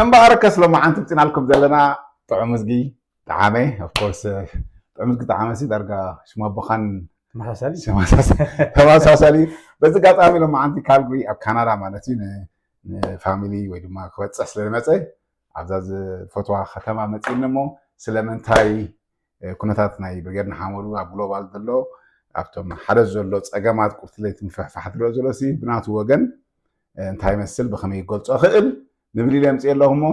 እምበኣርከስ ሎማዓንቲ ምፂናልኩም ዘለና ጥዑም እዝጊ ጠዓመ። Of course ጥዑም እዝጊ ጠዓመ ሲ ዳርጋ ሽማ ኣቦኻን ተመሳሳሊ ተመሳሳሊ። በዚ ኣጋጣሚ ሎማዓንቲ ካልግሪ ኣብ ካናዳ ማለት እዩ ንፋሚሊ ወይ ድማ ክበፅሕ ስለዝመፀ ኣብዛ ዝፈትዋ ከተማ መፂኒ እሞ ስለምንታይ ኩነታት ናይ ብርጌድ ንሓመዱ ኣብ ግሎባል ዘሎ ኣብቶም ሓደ ዘሎ ፀገማት ቁርትለይት ምፍሕፋሕ ዝረኦ ዘሎ ሲ ብናቱ ወገን እንታይ መስል ብከመይ ይገልፆ ክእል ንብል ኢለ ምፅእ ኣለኹ እሞ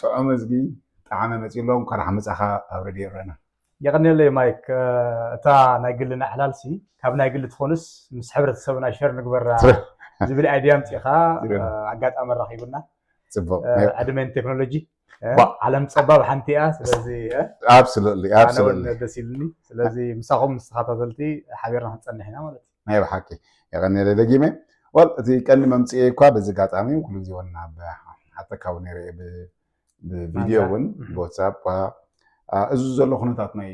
ጥዑም እዝጊ ጠዓመ መፂእ ኣለኹ እንኳን ሓመፃኻ ኣብ ረድዮ ኤረና። የቐንየለይ ማይክ። እታ ናይ ግልና ዕላልሲ ካብ ናይ ግሊ ትኾንስ ምስ ሕብረተሰብና ሸር ንግበራ ዝብል ኣይድያ ምፅኢኻ ኣጋጣሚ ኣራኺቡና። ፅቡቅ ዕድሜን ቴክኖሎጂ ዓለም ፀባብ ሓንቲ እያ። ስለዚ absolutely ኣነ እውን ደስ ኢልኒ። ስለዚ ምሳኹም ምስ ተኸታተልቲ ሓቢርና ክንፀንሕ ኢና ማለት እዩ። ናይ ብሓቂ የቐንየለይ ደጊመ። ዋል እቲ ቀንዲ መምፅኤ እኳ በዚ ኣጋጣሚ ኩሉ ግዜ ወና ሓተካዊ ነይረ ብቪድዮ እውን ብዋትሳፕ እዚ ዘሎ ኩነታት ናይ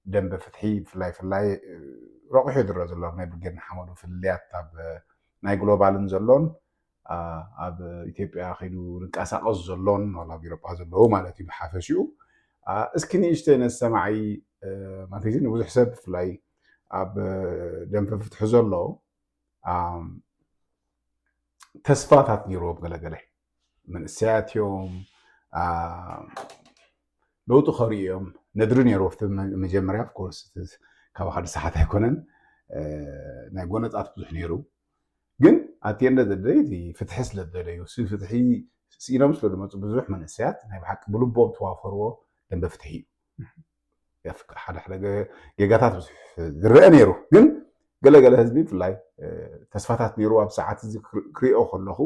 ደንበ ፍትሒ ብፍላይ ፍላይ ረቑሑ ዝረአ ዘሎ ናይ ብርጌድ ንሓመዱ ፍልልያት ኣብ ናይ ግሎባልን ዘሎን ኣብ ኢትዮጵያ ከይዱ ዝንቀሳቐሱ ዘሎን ዋላ ኣብ ኤሮጳ ዘለዉ ማለት እዩ ብሓፈሽኡ። እስኪ ንእሽተይ ነሰማዒ ማለት ንብዙሕ ሰብ ብፍላይ ኣብ ደንበ ፍትሒ ዘሎ ተስፋታት ነይርዎም ገለገለ መንእሰያት እዮም ለውጢ ከርእዩ እዮም ነድሪ ነይሩ ኣብቲ መጀመርያ ኮርስ ካብ ሓደ ሰዓት ኣይኮነን ናይ ጎነፃት ብዙሕ ነይሩ ግን ኣቲ እንደ ዘደይ ፍትሒ ስለደለዩ ፍትሒ ስኢኖም ስለዝመፁ ብዙሕ መንእሰያት ናይ ብሓቂ ብልቦም ተዋፈርዎ ደንበ ፍትሒ እዩ ሓደ ሓደ ጌጋታት ብዙሕ ዝረአ ነይሩ ግን ገለገለ ህዝቢ ብፍላይ ተስፋታት ነይሩ ኣብ ሰዓት እዚ ክሪኦ ከለኹ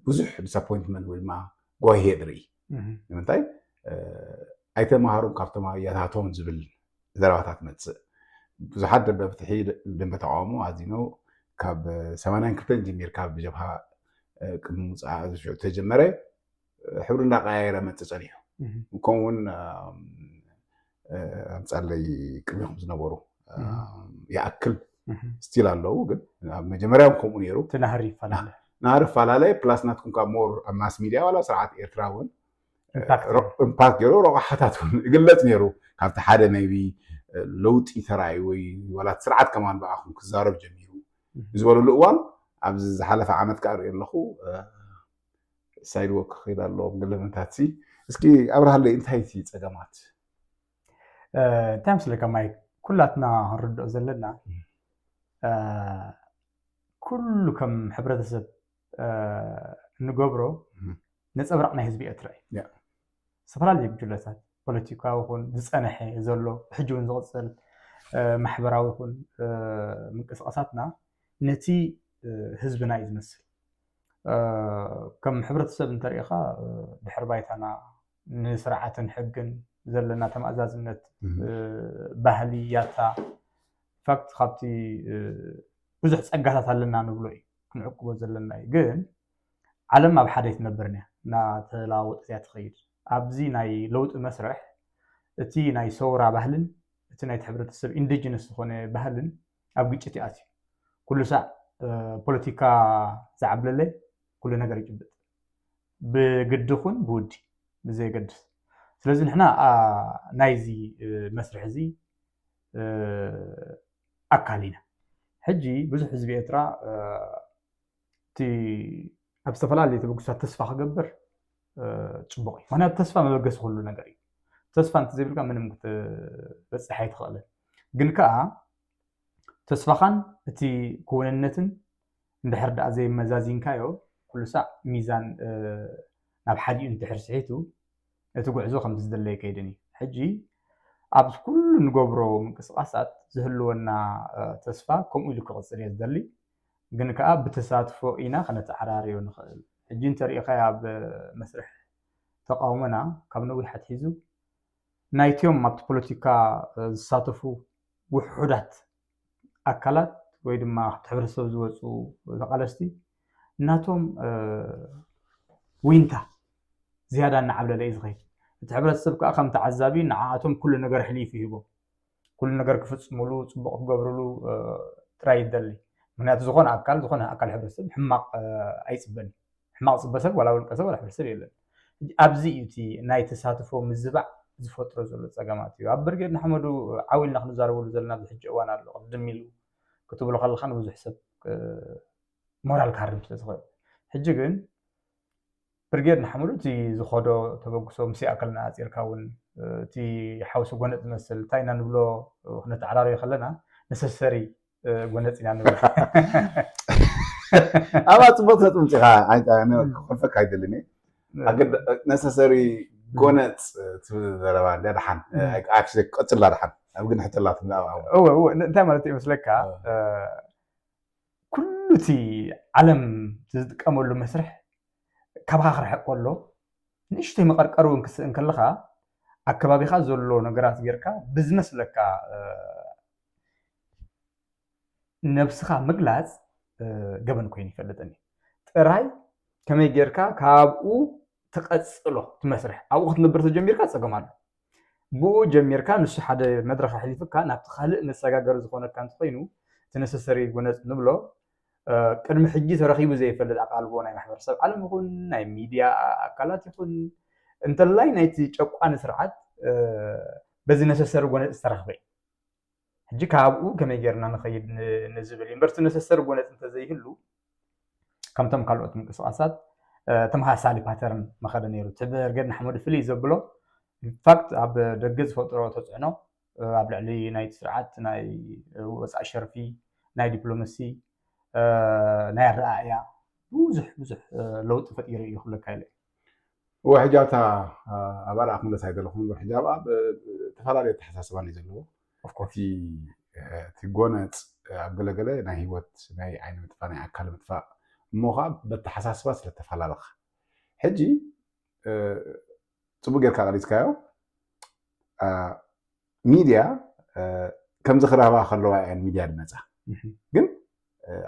ብዙሕ ዲስኣፖይንትመንት ወይ ድማ ጓሄ ዝርኢ ንምንታይ ኣይተምሃሩን ካብ ተማያታቶም ዝብል ዘረባታት መፅእ ብዙሓት ደንበ ፍትሒ ደንበ ተቃውሞ ኣዚኖ ካብ ሰማንያን ክልተን ጀሚርካ ብጀብሃ ቅድሚ ምውፃእ ተጀመረ ሕብሪ እንዳቀያየረ መፅእ ፀኒሑ ከምኡውን ኣምፃለይ ቅድሚኹም ዝነበሩ ይኣክል ስቲል ኣለዉ ግን ኣብ መጀመርያ ከምኡ ነይሩ ትናህሪ ይፈላለ ናህሪ ፈላለየ ፕላስ ናትኩም ካብ ሞር ኣብ ማስ ሚድያ ዋላ ስርዓት ኤርትራ እውን ኢምፓክት ገይሩ ረቋሓታት እውን ይግለፅ ነይሩ ካብቲ ሓደ ሜቢ ለውጢ ተራእዩ ወይ ዋላት ስርዓት ከማን ብኣኹም ክዛረብ ጀሚሩ ዝበለሉ እዋን ኣብዚ ዝሓለፈ ዓመት ከዓ ርኢ ኣለኹ ሳይድ ወክ ክኸይድ ኣለዎም ገለመታት ሲ እስኪ ኣብርሃለይ እንታይ እቲ ፀገማት እንታይ ምስለካ ማይ ኩላትና ክንርድኦ ዘለና ኩሉ ከም ሕብረተሰብ እንገብሮ ነፀብራቕ ናይ ህዝቢ ኤርትራ እዩ ዝተፈላለዩ ጉጅለታት ፖለቲካዊ ይኹን ዝፀነሐ ዘሎ ሕጂ እውን ዝቕፅል ማሕበራዊ ይኹን ምንቅስቃሳትና ነቲ ህዝብና እዩ ዝመስል ከም ሕብረተሰብ እንተሪኢኻ ድሕሪ ባይታና ንስርዓትን ሕግን ዘለና ተማእዛዝነት ባህሊ ያታ ፋክት ካብቲ ብዙሕ ፀጋታት ኣለና ንብሎ እዩ ክንዕቅቦ ዘለና እዩ ግን ዓለም ኣብ ሓደ ኣይትነብርን እያ እናተለዋወጠት እያ ትኸይድ ኣብዚ ናይ ለውጢ መስርሕ እቲ ናይ ሰውራ ባህልን እቲ ናይቲ ሕብረተሰብ ኢንዲጅነስ ዝኾነ ባህልን ኣብ ግጭት ይኣትዩ ኩሉ ሳዕ ፖለቲካ ዝዓብለለ ኩሉ ነገር ይጭብጥ ብግዲ ኹን ብውዲ ብዘየገድስ ስለዚ ንሕና ናይዚ መስርሕ እዚ ኣካል ኢና ሕጂ ብዙሕ ህዝቢ ኤርትራ እቲ ኣብ ዝተፈላለዩ ተበግሶታት ተስፋ ክገብር ፅቡቕ እዩ ምክንያቱ ተስፋ መበገሲ ኩሉ ነገር እዩ ተስፋ እንተዘይብልካ ምንም ክትበፅሕ ኣይትኽእልን ግን ከዓ ተስፋኻን እቲ ክውንነትን እንድሕር ደኣ ዘይመዛዚንካዮ ኩሉ ሳዕ ሚዛን ናብ ሓዲኡ እንድሕር ስሒቱ እቲ ጉዕዞ ከምቲ ዝደለየ ከይድን እዩ ሕጂ ኣብ ኩሉ ንገብሮ ምንቅስቃሳት ዝህልወና ተስፋ ከምኡ ኢሉ ክቕፅል እየ ዝደሊ ግን ከዓ ብተሳትፎ ኢና ከነተዓራርዮ ንኽእል ሕጂ እንተሪኢኻዮ ኣብ መስርሕ ተቃውሞና ካብ ነዊሕ ኣትሒዙ ናይቶም ኣብቲ ፖለቲካ ዝሳተፉ ውሑዳት ኣካላት ወይ ድማ ኣብቲ ሕብረተሰብ ዝወፁ ተቃለስቲ ናቶም ዊንታ ዝያዳ እናዓብለለ እዩ ዝኸይድ እቲ ሕብረተሰብ ከዓ ከም ተዓዛቢ ንዓኣቶም ኩሉ ነገር ሕሊፉ ይህቦም ኩሉ ነገር ክፍፅሙሉ ፅቡቅ ክገብርሉ ጥራይ ይደሊ ምክንያቱ ዝኾነ ኣካል ዝኾነ ኣካል ሕብረተሰብ ሕማቅ ኣይፅበን ሕማቕ ፅበ ሰብ ዋላ ውልቀ ሰብ ዋላ ሕብረተሰብ የለን። ኣብዚ እዩ እቲ ናይ ተሳትፎ ምዝባዕ ዝፈጥሮ ዘሎ ፀገማት እዩ። ኣብ ብርጌድ ንሓመዱ ዓው ኢልና ክንዛረበሉ ዘለና ኣብዚ ሕጂ እዋን ኣሎ። ቅድም ኢሉ ክትብሎ ከለኻ ንብዙሕ ሰብ እ፣ ሞራል ክሃርም ስለ ዝኽእል። ሕጂ ግን ብርጌድ ንሓመዱ እቲ ዝኸዶ ተበግሶ ምስ ይኣክልና ኣፂርካ እውን እ፣ እቲ ሓውሲ ጎነፅ ዝመስል እንታይ ኢና ንብሎ እ፣ ክነተዓራርዮ ከለና ነሰሰሪ እ፣ ጎነፅ ኢና ንብል። ኣብ ኣፅቡቅ ነጥቢ ምፅኻ ክፈልፈካ ኣይደልን እየ። ነሰሰሪ ጎነፅ ትብል ዘረባ እንዳ ደሓን ቀፅላ ደሓን ኣብ ግን ሕተላት እወ እወ እንታይ ማለት እዩ መስለካ ኩሉ እቲ ዓለም ዝጥቀመሉ መስርሕ ካባኻ ክርሕቅ ከሎ ንእሽተይ መቐርቀር እውን ክስእን ከለኻ ኣከባቢኻ ዘሎ ነገራት ጌርካ ብዝመስለካ ነብስኻ ምግላፅ ገበን ኮይኑ ይፈልጥን እዩ። ጥራይ ከመይ ጌርካ ካብኡ ትቐፅሎ ትመስርሕ ኣብኡ ክትነብር ተጀሚርካ ፀገም ኣሎ። ብኡ ጀሚርካ ንሱ ሓደ መድረኽ ኣሕሊፍካ ናብቲ ካልእ መሰጋገሪ ዝኾነካ እንተኾይኑ እቲ ነሰሰሪ ጎነፅ ንብሎ ቅድሚ ሕጂ ተረኺቡ ዘይፈልጥ ኣቃልቦ ናይ ማሕበረሰብ ዓለም ይኹን ናይ ሚድያ ኣካላት ይኹን እንተላይ ናይቲ ጨቋኒ ስርዓት በዚ ነሰሰሪ ጎነፅ ዝተረኽበ እዩ። ሕጂ ካብኡ ከመይ ጌርና ንኸይድ ንዝብል እዩ እምበር እቲ ነሰሰሪ ጎነፅ እንተዘይህሉ ከምቶም ካልኦት ምንቅስቃሳት ተመሳሳሊ ፓተርን መኸደ ነይሩ። እቲ ብርጌድ ንሓመዱ ፍልይ ዘብሎ ኢንፋክት ኣብ ደገ ዝፈጥሮ ተፅዕኖ ኣብ ልዕሊ ናይቲ ስርዓት ናይ ወፃኢ ሸርፊ ናይ ዲፕሎማሲ ናይ ኣረኣእያ ብዙሕ ብዙሕ ለውጢ ፈጢሩ እዩ ክብለካ ኢለ። እወ ሕጂ ኣብታ ኣባልኣ ክምለስ ኣይደለኹን እምበር ሕጂ ኣብኣ ዝተፈላለየ ኣተሓሳስባ እዩ ዘለዎ። እቲ እቲ ጎነፅ ኣብ ገለገለ ናይ ህይወት ናይ ዓይኒ ምጥፋእ ናይ ኣካል ምጥፋእ እሞ ከዓ በተሓሳስባ ስለተፈላለኻ ሕጂ ፅቡቅ ጌርካ ቀሊፅካዮ። ሚድያ ከምዚ ክረህባ ከለዋ እየን ሚድያ ዝመፃ። ግን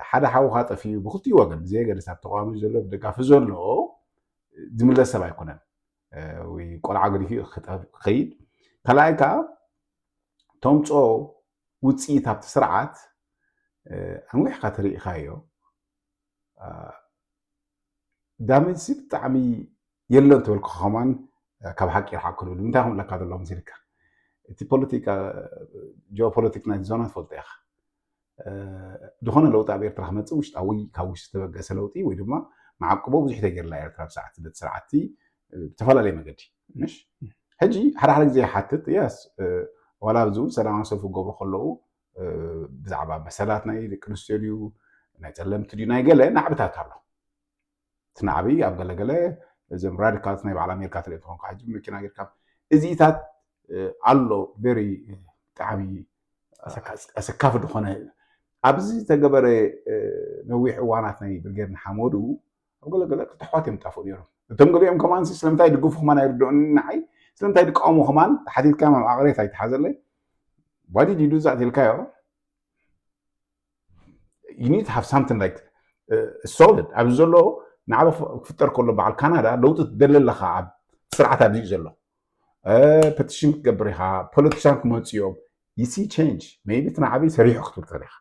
ሓደ ሓውካ ጠፊኡ ብክልቲኡ ወገን ብዘየገድስ ኣብ ተቃዋሚ ዘሎ ብደጋፊ ዘሎ ዝምለስ ሰብ ኣይኮነን። ወይ ቆልዓ ገዲፉ ክኸይድ ካልኣይ ከዓ ተምፅኦ ውፅኢት ኣብቲ ስርዓት ኣንዊሕካ ተሪኢኻዮ ዳሜጅ ሲ ብጣዕሚ የለን ተበልኩ ከማን ካብ ሓቂ ይርሓቅ ክልሉ እንታይ ክምለካ ዘሎ መሲልካ እቲ ፖለቲካ ጂኦፖለቲክ ናይ ዞና ትፈልጦ ኢኻ ዝኾነ ለውጢ ኣብ ኤርትራ ክመፅእ ውሽጣዊ ካብ ውሽጢ ዝተበገሰ ለውጢ ወይ ድማ መዓቅቦ ብዙሕ ተገይርላ ኤርትራ ብሰዓት ስደት ስርዓቲ ብተፈላለየ መገዲ ምሽ ሕጂ ሓደ ሓደ ግዜ ይሓትት የስ ዋላ ኣብዚ እውን ሰላማዊ ሰልፊ ክገብሩ ከለዉ ብዛዕባ መሰላት ናይ ደቂ ኣንስትዮ ድዩ ናይ ፀለምቲ ድዩ ናይ ገለ ናዕብታት ኣሎ እቲ ናዕቢ ኣብ ገለገለ እዞም ራዲካልስ ናይ በዓል ኣሜሪካ ትርኢ ትኾንካ ሕጂ መኪና ጌርካ እዚኢታት ኣሎ ቨሪ ብጣዕሚ ኣሰካፊ ዝኾነ ኣብዚ ዝተገበረ ነዊሕ እዋናት ናይ ብርጌድ ንሓመዱ ኣብ ገለገለ ክልተ ኣሕዋት እዮም ጣፍኡ ነይሮም እቶም ገሊኦም ከማን ስለምንታይ ድግፉ ከማን ኣይርድኦን ንዓይ ስለምንታይ ድቃወሙ ከማን ተሓቲትካ ኣብ ኣቕሬት ኣይተሓዘለይ ዋዲ ዲዱ ዛት ኢልካዮ you need to have something like solid ኣብዚ ዘሎ ንዓበ ክፍጠር ከሎ በዓል ካናዳ ለውጢ ትደሊ ኣለካ ኣብ ስርዓት ኣብዚኡ ዘሎ ፐቲሽን ክትገብር ኢኻ ፖለቲሻን ክመፁ እዮም you see change maybe እቲ ንዓበይ ሰሪሑ ክትብል ትኽእል ኢኻ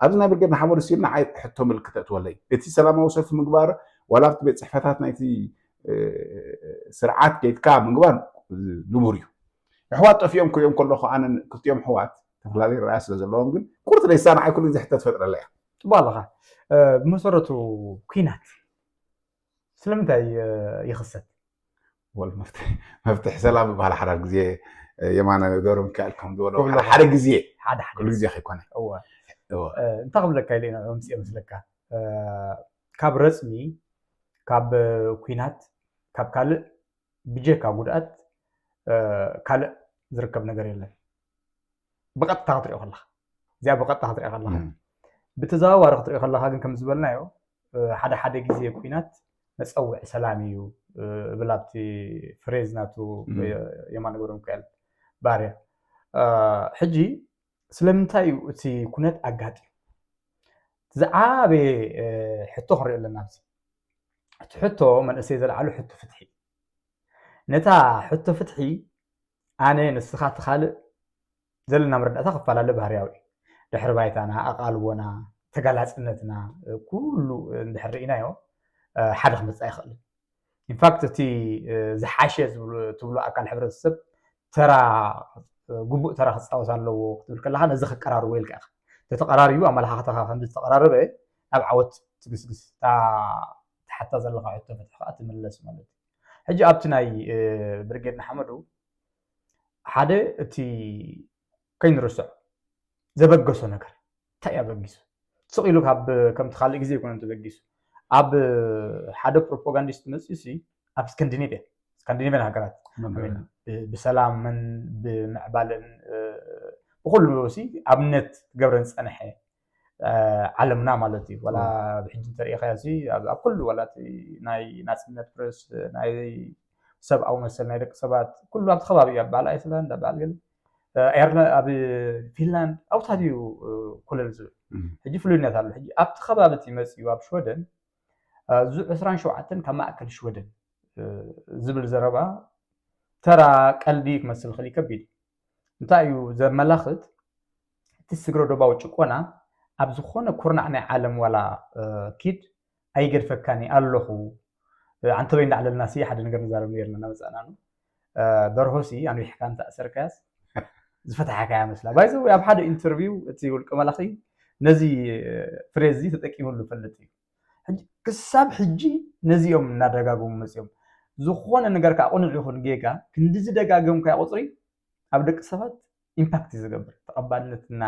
ኣብዚ ናይ ብርጌድ ንሓመዱ ሲል ንዓይ ሕቶ ምልክት ተእትወለይ እቲ ሰላማዊ ሰልፊ ምግባር ዋላ ኣብቲ ቤት ፅሕፈታት ናይቲ ስርዓት ከይድካ ምግባር ንቡር እዩ ኣሕዋት ጠፊኦም ክሪኦም ከለኹ ኣነ ክልቲኦም ኣሕዋት ዝተፈላለዩ ረኣያ ስለ ዘለዎም ግን ቁርጥ ደይሳ ንዓይ ኩሉ ግዜ ሕቶ ትፈጥረለይ እያ ፅቡቅ ኣለኻ ብመሰረቱ ኩናት ስለምንታይ ይኽሰት ወል መፍትሒ ሰላም ዝበሃል ሓዳር ግዜ የማነ ገብረ ሚካኤል ከም ዝበሎ ሓደ ግዜ ኩሉ ግዜ ከይኮነ እንታይ ክብለካ ኢለ ኢና ምፅኦ መስለካ ካብ ረፅሚ ካብ ኩናት ካብ ካልእ ብጀካ ጉድኣት ካልእ ዝርከብ ነገር የለን ብቐጥታ ክትሪኦ ከለካ እዚኣ ብቐጥታ ክትሪኦ ከለካ ብተዘዋዋሪ ክትሪኦ ከለካ ግን ከም ዝበልናዮ ሓደ ሓደ ግዜ ኩናት መፀውዒ ሰላም እዩ እብል ኣብቲ ፍሬዝ ናቱ የማነ ገብረ ሚካኤል ባርያ ሕጂ ስለምንታይ እዩ እቲ ኩነት ኣጋጢሙ ዝዓበየ ሕቶ ክንሪኦ ኣለና ኣብዚ እቲ ሕቶ መንእሰይ ዘልዓሉ ሕቶ ፍትሒ ነታ ሕቶ ፍትሒ ኣነ ንስኻ ትኻልእ ዘለና መረዳእታ ክፈላለ ባህርያዊ እዩ ድሕሪ ባይታና ኣቓልቦና ተጋላፅነትና ኩሉ እንድሕር ርኢናዮ ሓደ ክመፅእ ኣይኽእልን። ኢንፋክት እቲ ዝሓሸ ትብሎ ኣካል ሕብረተሰብ ተራ ግቡእ ተራ ክፃወት ኣለዎ ክትብል ከለካ ነዚ ከቀራርቦ ኢልካ ኢኻ። ተተቐራሪቡ ኣመለኻኽታኻ ከም ዝተቐራረበ ናብ ዓወት ትግስግስ። እታ ትሓታ ዘለኻ ሕቶ ፍትሒ ከዓ ትምለስ ማለት እዩ። ሕጂ ኣብቲ ናይ ብርጌድ ንሓመዱ ሓደ እቲ ከይንርስዖ ዘበገሶ ነገር እንታይ እዩ ኣበጊሱ? ስቕ ኢሉ ካብ ከምቲ ካልእ ግዜ ይኮነ ተበጊሱ። ኣብ ሓደ ፕሮፓጋንዲስት መፅኡ ሲ ኣብ ስካንዲኔቪያ ስካንዲኔቪያን ሃገራት ብሰላምን ብምዕባለን ብኩሉ ሲ ኣብነት ክገብረን ዝፀንሐ ዓለምና ማለት እዩ። ዋላ ብሕጂ እንተሪኢኻዮ ሲ ኣብ ኩሉ ዋላ ናይ ናፅነት ፕረስ ናይ ሰብኣዊ መሰል ናይ ደቂ ሰባት ኩሉ ኣብቲ ከባቢ እዩ። ኣብ በዓል ኣይስላንድ ኣብ በዓል ገለ ኣብ ፊንላንድ ኣብታት እዩ ኮለል ዝብል። ሕጂ ፍሉይነት ኣሎ። ሕጂ ኣብቲ ከባቢ እቲ መፅኡ ኣብ ሽወደን እዚ ዕስራን ሸውዓተን ካብ ማእከል ሽወደን ዝብል ዘረባ ተራ ቀልዲ ክመስል ክእል ከቢድ እንታይ እዩ ዘመላኽት? እቲ ስግረ ዶባዊ ጭቆና ኣብ ዝኾነ ኩርናዕ ናይ ዓለም ዋላ ኪድ ኣይገድፈካን ኣለኹ። ዓንተበይ እንዳዕለልና ሲ ሓደ ነገር ንዛረብ ነርና እናመፃእና ደርሆ ሲ ኣንቢሕካ እንተኣሰርካያስ ዝፈታሓካያ መስላ ባይዘ ኣብ ሓደ ኢንተርቪው እቲ ውልቀ መላኺ ነዚ ፍሬዝ እዚ ተጠቂሙሉ ይፈልጥ እዩ። ክሳብ ሕጂ ነዚኦም እናደጋገሙ መፅኦም ዝኾነ ነገር ከዓ ቁኑዕ ይኹን ጌጋ ክንዲ ዝደጋገምካዮ ቁፅሪ ኣብ ደቂ ሰባት ኢምፓክት እዩ ዝገብር። ተቐባልነትና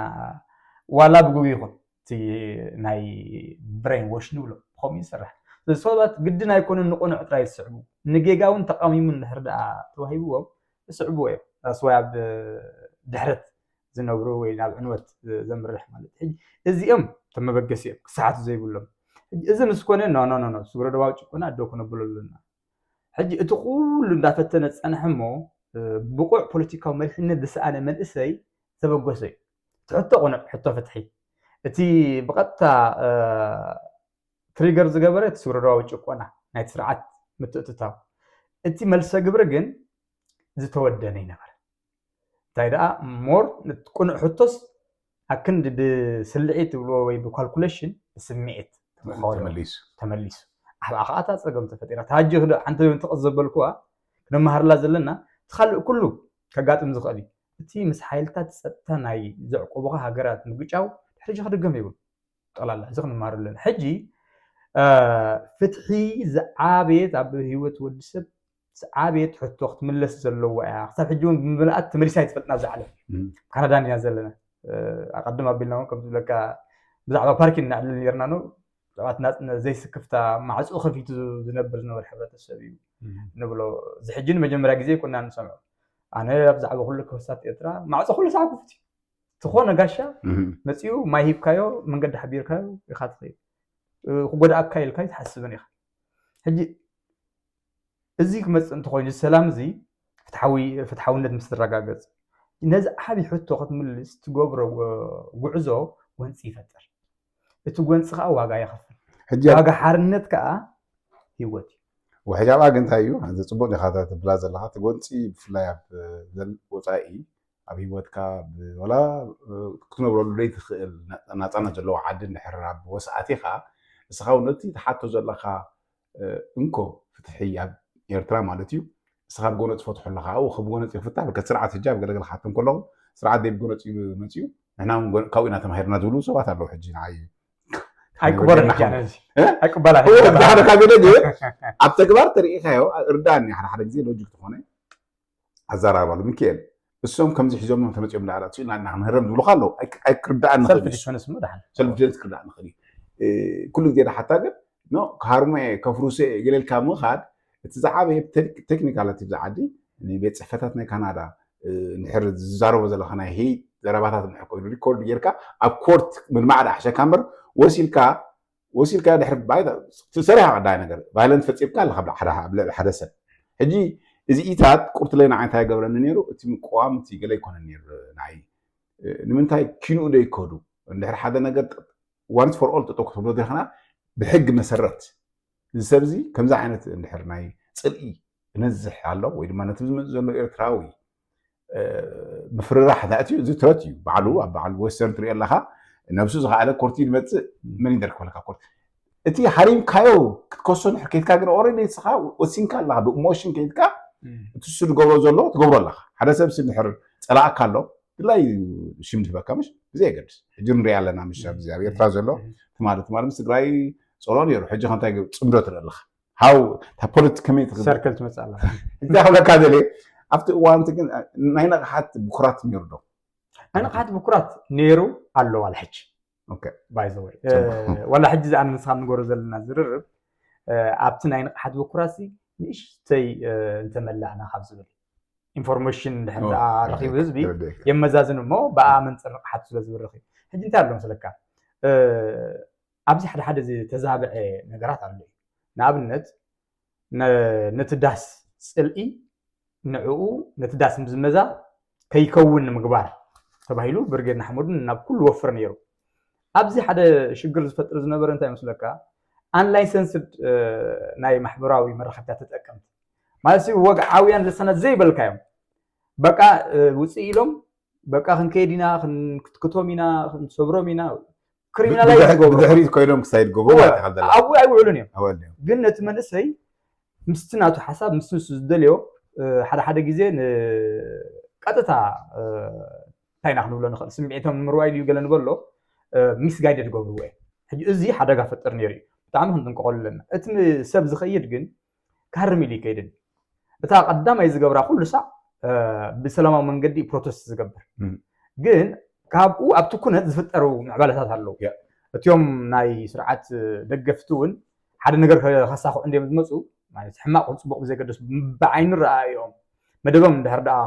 ዋላ ብግቡ ይኹን እቲ ናይ ብሬን ዎሽ ንብሎ ብኸምኡ ይሰርሕ። ስለዚ ሰባት ግድን ኣይኮኑን ንቑኑዕ ጥራይ ዝስዕቡ፣ ንጌጋ እውን ተቓሚሙ እንድሕር ደኣ ተዋሂብዎም ይስዕብዎ እዮም። ዳስዋይ ኣብ ድሕረት ዝነብሩ ወይ ናብ ዕንወት ዘምርሕ ማለት ሕጂ እዚኦም ተመበገሲ እዮም ክሰሓቱ ዘይብሎም። ሕጂ እዚ ምስ ኮነ ኖ ኖ ኖ ኖ ስግረ ዶባዊ ጭቆና ደው ክነብሎ ኣለና። ሕጂ እቲ ኩሉ እንዳፈተነ ዝፀንሐ እሞ ብቑዕ ፖለቲካዊ መሪሕነት ዝሰኣነ መንእሰይ ዘበገሶ እዩ። እቲ ሕቶ ቁኑዕ ሕቶ ፍትሒ እቲ ብቐጥታ ትሪገር ዝገበረ እቲ ስግረ ዶባዊ ጭቆና ናይቲ ስርዓት ምትእትታው እቲ መልሰ ግብሪ ግን ዝተወደነ ይነበረ። እንታይ ደኣ ሞር ቁኑዕ ሕቶስ ኣክንዲ ብስልዒት ትብልዎ ወይ ብካልኩሌሽን ብስምዒት ተመሊሱ ተመሊሱ ኣሕብኣ ከዓ እታ ፀገም ተፈጢራ ታጂ ክደ ሓንቲ ተቐስ ዘበልኩዋ ክነመሃርላ ዘለና እቲ ካልእ ኩሉ ከጋጥም ዝኽእል እዩ። እቲ ምስ ሓይልታት ፀጥታ ናይ ዘዕቆቡኻ ሃገራት ምግጫው ድሕሪ ክድገም ይብሉ ጠላላ እዚ ክንመሃር ኣለና። ሕጂ ፍትሒ ዝዓበየት ኣብ ህይወት ወዲ ሰብ ዝዓበየት ሕቶ ክትምለስ ዘለዋ እያ። ክሳብ ሕጂ እውን ብምልኣት ተመሊሳ ኣይትፈልጥና ኣብዛ ዓለም። ካናዳ እንዲና ዘለና ኣቀድም ኣቢልና እውን ከም ዝብለካ ብዛዕባ ፓርኪን እናዕልል ነርና ነው ብዛዕባ ዘይስክፍታ ማዕፅኡ ከፊቱ ዝነብር ዝነበረ ሕብረተሰብ እዩ ንብሎ። እዚ ሕጂ ንመጀመርያ ግዜ ይኮና ንሰምዖ። ኣነ ብዛዕባ ኩሉ ክህሳት ኤርትራ ማዕፆ ኩሉ ሰዓት ክፉት እዩ። ዝኾነ ጋሻ መፂኡ ማይ ሂብካዮ መንገዲ ሓቢርካዮ ኢኻ ትኸይድ። ክጎድኣካ ኢልካ ኣይትሓስብን ኢኻ። ሕጂ እዚ ክመፅእ እንተኮይኑ እዚ ሰላም እዚ ፍትሓውነት ምስ ትረጋገፅ ነዚ ዓብዪ ሕቶ ክትምልስ ትገብሮ ጉዕዞ ጎንፂ ይፈጥር። እቲ ጎንፂ ከዓ ዋጋ የኸፍል። ሕጂ ዋጋ ሓርነት ከዓ ህይወት እዩ። ውሕጃ ኣብኣ ግን እንታይ እዩ? እዚ ፅቡቅ ዲኻ ትብላ ዘለኻ እቲ ጎንፂ ብፍላይ ኣብ ዘል ወፃኢ ኣብ ህይወትካ ወላ ክትነብረሉ ዘይትኽእል ናፃነት ዘለዎ ዓዲ እንድሕር ኣብ ወስኣቲኻ እስኻ እውን ነቲ ትሓቶ ዘለኻ እንኮ ፍትሒ ኣብ ኤርትራ ማለት እዩ እስኻ ብጎነፂ ፈትሖ ኣለኻ ኣብኡ ከብጎነፂ ክፍታሕ ብከ ስርዓት ህጂ ኣብ ገለገለ ክሓቶም ከለኹ ስርዓት ደይ ብጎነፂ መፅኡ ንሕና እውን ጎ- ካብኡ ኢና ተማሂርና ዝብሉ ሰባት ኣለዉ ሕጂ ንዓይ ኣይቅበልን ሕጂ ኣነ እዚ ኣይቅበላ ብዛዕባ ካገደ ግን ኣብ ተግባር ተሪኢኻዮ እርዳእኒ ሓደ ሓደ ግዜ ሎጂክ ዝኾነ ኣዘራርባሉ ሚካኤል እሶም ከምዚ ሒዞም እዮም ተመፂኦም ዳዕላ እሱ ኢና እና ክንህረም ዝብሉካ ኣለዉ ኣይ- ኣይክርዳእኒ ሰልፍ ይኽእል እዩ ዲፈንስ ሞ ደሓን ሰልፍ ዲፈንስ ክርዳእ ንኽእል እዩ ኩሉ ግዜ ዳሓታ ግን ኖ ክሃርሞ እየ ከፍርሶ እየ ገለልካ ምኻድ እቲ ዝዓበየ ቴክኒካል እቲ ብዛ ዓዲ ንቤት ፅሕፈታት ናይ ካናዳ እንድሕር ዝዛረቦ ዘለካ ናይ ሄይ ዘረባታት እንድሕር ኮይኑ ሪኮርድ ጌርካ ኣብ ኮርት ምልማዕ ዳ ኣሕሸካ እምበር ወሲልካ ወሲልካ ድሕር ባይታ ሰሪሓ ቀዳይ ነገር ቫይለንስ ፈፂምካ ኣለካ ሓደ ኣብ ልዕሊ ሓደ ሰብ ሕጂ እዚኢታት ቁርትለይ ንዓይ እንታይ ገብረኒ ነይሩ እቲ ምቅዋም እቲ ገለ ይኮነ ነይሩ ንዓይ ንምንታይ ኪንኡ ዶ ይከዱ እንድሕር ሓደ ነገር ዋንስ ፎር ኦል ጠጠው ክትብሎ ዲኽና ብሕጊ መሰረት እዚ ሰብ እዚ ከምዚ ዓይነት እንድሕር ናይ ፅልኢ ነዝሕ ኣሎ ወይ ድማ ነቲ ዝመፅእ ዘሎ ኤርትራዊ ምፍርራሕ ዛእቲ እዚ ትረት እዩ ባዕሉ ኣብ በዓል ወስተርን ትሪኦ ኣለካ ነብሱ ዝኸኣለ ኮርቲ ዝመፅእ መን ይደርክበልካ ኮርቲ እቲ ሃሪምካዮ ክትከሶ ንድሕር ከይድካ ግን ኦረዲ ንስኻ ወሲንካ ኣለኻ ብኢሞሽን ከይድካ እቲ እሱ ዝገብሮ ዘሎ ትገብሮ ኣለኻ ሓደ ሰብ ሲ ድሕር ፀላእካ ኣሎ ድላይ ሽም ዝህበካ ምሽ ብዘይ የገድስ ሕጂ ንሪኢ ኣለና ምሽ ኣብዚ ኣብ ኤርትራ ዘሎ ትማሊ ትማሊ ምስ ትግራይ ፀሎ ነይሩ ሕጂ ከንታይ ፅምዶ ትርኢ ኣለኻ ሃው እታ ፖለቲ ከመይ ትኽእል ሰርክል ትመፅእ ኣላ እንታይ ክብለካ ደልየ ኣብቲ እዋን እቲ ግን ናይ ነቕሓት ብኩራት ነይሩ ዶ ናይ ነቕሓት ብኩራት ነይሩ ኣሎ ዋላ ሕጂ Okay. ባይዘወይ ዋላ ሕጂ ዝኣነ ንስኻ ንገሮ ዘለና ዝርርብ ኣብቲ ናይ ንቕሓት ብኩራት ንእሽተይ እንተመላእና ካብ ዝብል ኢንፎርሜሽን ድሕር ደኣ ረኺቡ ህዝቢ የመዛዝን እሞ ብኣ መንፅር ንቕሓት ስለ ዝብል ረኺቡ ሕጂ እንታይ ኣሎ መስለካ ኣብዚ ሓደ ሓደ ዝተዛብዐ ነገራት ኣሎ እዩ ንኣብነት ነቲ ዳስ ፅልኢ ንዕኡ ነቲ ዳስ ምዝመዛ ከይከውን ንምግባር ተባሂሉ ብርጌድ ንሓመዱን ናብ ኩሉ ወፍር ነይሩ ኣብዚ ሓደ ሽግር ዝፈጥር ዝነበረ እንታይ መስለካ unlicensed ናይ ማሕበራዊ መራኸብታት ተጠቀምቲ ማለት ወግዓውያን ልሳናት ዘይበልካዮም በቃ ውፅእ ኢሎም በቃ ክንከይድ ኢና ክንክትክቶም ኢና ክንሰብሮም ኢና ክሪሚናላይዝ ዝገብሩ ብድሕሪት ኮይኖም ክሳይድ ገብሩ ማለት ይኸደላ ኣብኡ ኣይውዕሉን እዮም ኣወል እዮም ግን ነቲ መንእሰይ ምስቲ ናቱ ሓሳብ ምስ ንሱ ዝደልዮ ሓደ ሓደ ግዜ ንቀጥታ እንታይ ኢና ክንብሎ ንኽእል ስምዒቶም ምርዋይ ድዩ ገለ ንበሎ ሚስጋይደድ ገብርዎ እዮም ሕጂ እዚ ሓደጋ ፈጥር ነይሩ እዩ ብጣዕሚ ክንጥንቀቐሉ ኣለና እቲ ሰብ ዝኸይድ ግን ክሃርም ኢሉ ይከይድን እታ ቀዳማይ ዝገብራ ኩሉ ሳዕ ብሰላማዊ መንገዲ ፕሮቴስት ዝገብር ግን ካብኡ ኣብቲ ኩነት ዝፍጠሩ ምዕባለታት ኣለዉ እቲኦም ናይ ስርዓት ደገፍቲ እውን ሓደ ነገር ከሳኽዑ እንዲም ዝመፁ ማለት ሕማቕ ጽቡቕ ብዘይገደስ ብዓይኒ ረኣዮም መደቦም እንድሕር ደኣ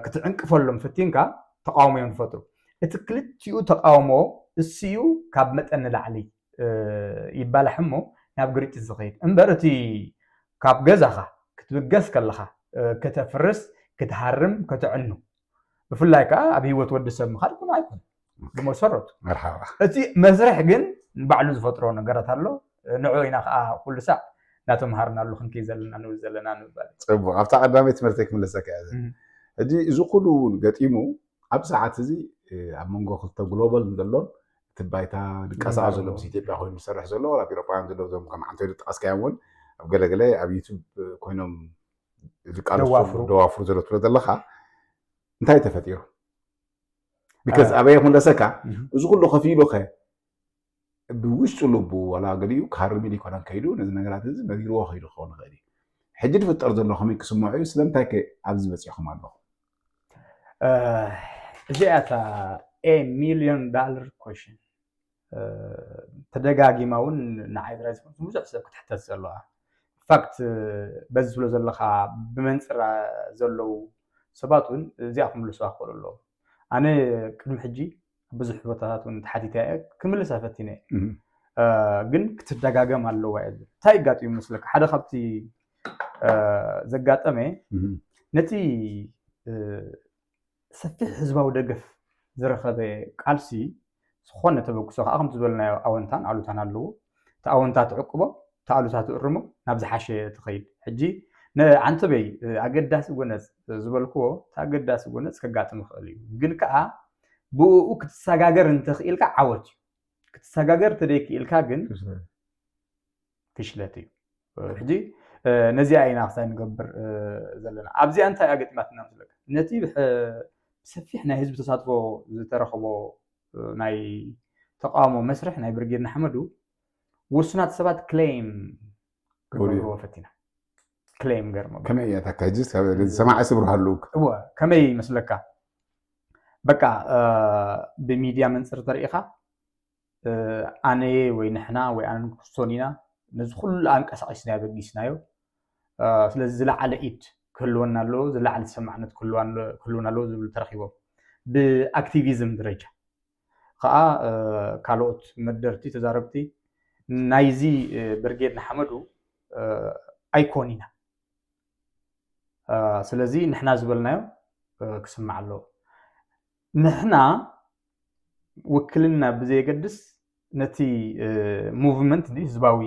ክትዕንቅፈሎም ፈቲንካ ተቃውሞ እዮም ዝፈጥሩ እቲ ክልቲኡ ተቃውሞ እሱ እዩ ካብ መጠን ንላዕሊ ይባላሕ እሞ ናብ ግርጭት ዝኸይድ እምበር እቲ ካብ ገዛኻ ክትብገስ ከለኻ ከተፍርስ ክትሃርም ከተዕኑ ብፍላይ ከዓ ኣብ ህይወት ወዲ ሰብ ምኻድ ኩኑ ኣይኮነ ብመሰረቱ መርሓባ እቲ መስርሕ ግን ባዕሉ ዝፈጥሮ ነገራት ኣሎ ንዑ ኢና ከዓ ኩሉ ሳዕ እናተምሃርናሉ ክንከይ ዘለና ንብል ዘለና ንምባል ፅቡቅ ኣብታ ቀዳመይ ትምህርተይ ክምለሰካ እየ ሕጂ እዚ ኩሉ እውን ገጢሙ ኣብ ሰዓት እዚ ኣብ መንጎ ክልተ ግሎባል ዘሎን እቲ ባይታ ድቀሳቀ ዘሎ ምስ ኢትዮጵያ ኮይኑ ዝሰርሕ ዘሎ ኣብ ኤሮጳውያን ዘሎ ዞም ከም ዓንተ ዝጠቀስካዮ እውን ኣብ ገለገለ ኣብ ዩቱብ ኮይኖም ዝቃለሱ ደዋፍሩ ዘሎ ትብሎ ዘለካ እንታይ ተፈጢሩ ቢካዝ ኣበየ ክምለሰካ እዚ ኩሉ ከፊሉ ከ ብውሽጡ ልቡ ዋላ ገሊኡ ክሃርም ኢሉ ይኮነን ከይዱ ነዚ ነገራት እዚ መሪርዎ ከይዱ ክኸውን ይኽእል እዩ ሕጂ ዝፍጠር ዘሎ ከመይ ክስምዖ እዩ ስለምንታይ ከ ኣብዚ በፂኹም ኣለኹም እዚኣ እታ ኤ ሚልዮን ዳለር ኮሽን ተደጋጊማ እውን ንዓይ ጥራይ ዝኾንኩ ብዙሕ ሰብ ክትሕተት ዘለዋ ፋክት በዚ ትብሎ ዘለካ ብመንፅራ ዘለዉ ሰባት እውን እዚኣ ክምልሱ ክኽእሉ ኣለዎም ኣነ ቅድሚ ሕጂ ብዙሕ ቦታታት እውን ተሓቲተ እየ ክምልሳ ፈቲነ እየ ግን ክትደጋገም ኣለዋ እየ እንታይ ይጋጥም ይመስለካ ሓደ ካብቲ ዘጋጠመ ነቲ ሰፊሕ ህዝባዊ ደገፍ ዝረኸበ ቃልሲ ዝኾነ ተበግሶ ከዓ ከምቲ ዝበልናዮ ኣወንታን ኣሉታን ኣለዎ እቲ ኣወንታ ትዕቅቦ እቲ ኣሉታ ትእርሞ ናብ ዝሓሸ ትኸይድ ሕጂ ንዓንተበይ ኣገዳሲ ጎነፅ ዝበልክዎ እቲ ኣገዳሲ ጎነፅ ከጋጥም ይኽእል እዩ ግን ከዓ ብኡ ክትሰጋገር እንተኽኢልካ ዓወት እዩ ክትሰጋገር ተደይክኢልካ ግን ፍሽለት እዩ ሕጂ ነዚኣ ኢና ክሳይ ንገብር ዘለና ኣብዚኣ እንታይ ኣገጢማትና ምስለካ ነቲ ብሰፊሕ ናይ ህዝቢ ተሳትፎ ዝተረኽቦ ናይ ተቃውሞ መስርሕ ናይ ብርጌድ ንሓመዱ ውሱናት ሰባት ክሌም ክገብርዎ ፈቲና ክሌም ገርሞ ከመይ እያ ታካ ሕጂ ሰማዕ ስብርሃሉ እወ ከመይ ይመስለካ በቃ ብሚድያ መንፅር ተሪኢኻ ኣነየ ወይ ንሕና ወይ ኣነ ንክስቶን ኢና ነዚ ኩሉ ኣንቀሳቂስናዮ በጊስናዮ ስለዚ ዝለዓለ ኢድ ክህልወና ኣለዎ ዝለዓለ ተሰማዕነት ክህልወና ኣለዎ ዝብሉ ተረኪቦም ብኣክቲቪዝም ደረጃ ከዓ ካልኦት መደርቲ ተዛረብቲ ናይዚ ብርጌድ ንሓመዱ ኣይኮን ኢና ስለዚ ንሕና ዝበልናዮ ክስማዕ ኣለዎ ንሕና ውክልና ብዘየገድስ ነቲ movement ህዝባዊ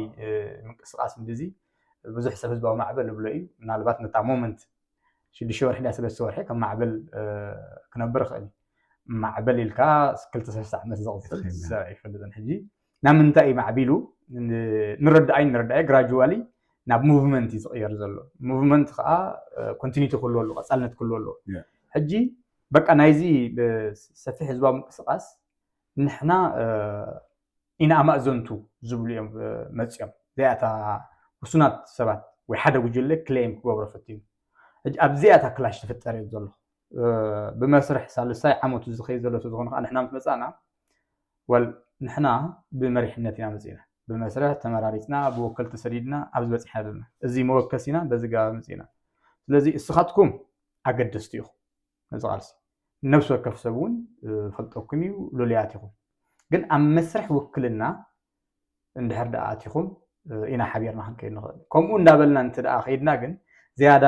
ምንቅስቃስ እዚ ብዙሕ ሰብ ህዝባዊ ማዕበል ይብሎ እዩ ምናልባት ነታ moment ሽዱሽተ ወርሒ ዳ ሰለስተ ወርሒ ከም ማዕበል ክነብር ይኽእል እዩ ማዕበል ኢልካ ክልተ ሰለስተ ዓመት ዘቕፅል ዝሰርዕ ይፈልጥን ሕጂ ናብ ምንታይ እዩ ማዕቢሉ ንረዳኣይ ንረዳኣይ ግራጁዋሊ ናብ ሙቭመንት እዩ ዝቕየር ዘሎ። ሙቭመንት ከዓ ኮንቲኒቲ ክህልዎ ኣለዎ፣ ቀፃልነት ክህልዎ ኣለዎ። ሕጂ በቃ ናይዚ ሰፊሕ ህዝባዊ ምንቅስቃስ ንሕና ኢና ኣማእዘንቱ ዝብሉ እዮም መፅኦም። እዚኣታ ውሱናት ሰባት ወይ ሓደ ጉጅለ ክሌም ክገብሮ ፈትዩ። ኣብዚኣታ ክላሽ ተፈጠረ እዩ ዘሎ። ብመስርሕ ሳልሳይ ዓመቱ ዝኸይ ዘሎ ስለዝኾነ ከዓ ንሕና ምስ መፃና ወል ንሕና ብመሪሕነት ኢና መፂና፣ ብመስርሕ ተመራሪፅና ብወከል ተሰዲድና ኣብዚ በፂሕና ዘለና። እዚ መወከሲና በዚ ገባብ መፂና። ስለዚ እስኻትኩም ኣገደስቲ ኢኹም ነዚ ቃልሲ። ነብሲ ወከፍ ሰብ እውን ፈልጠኩም እዩ፣ ሉልያት ኢኹም። ግን ኣብ መስርሕ ውክልና እንድሕር ደኣ ኣቲኹም ኢና ሓቢርና ክንከይድ ንኽእል። ከምኡ እንዳበልና እንተ ደኣ ከይድና ግን ዝያዳ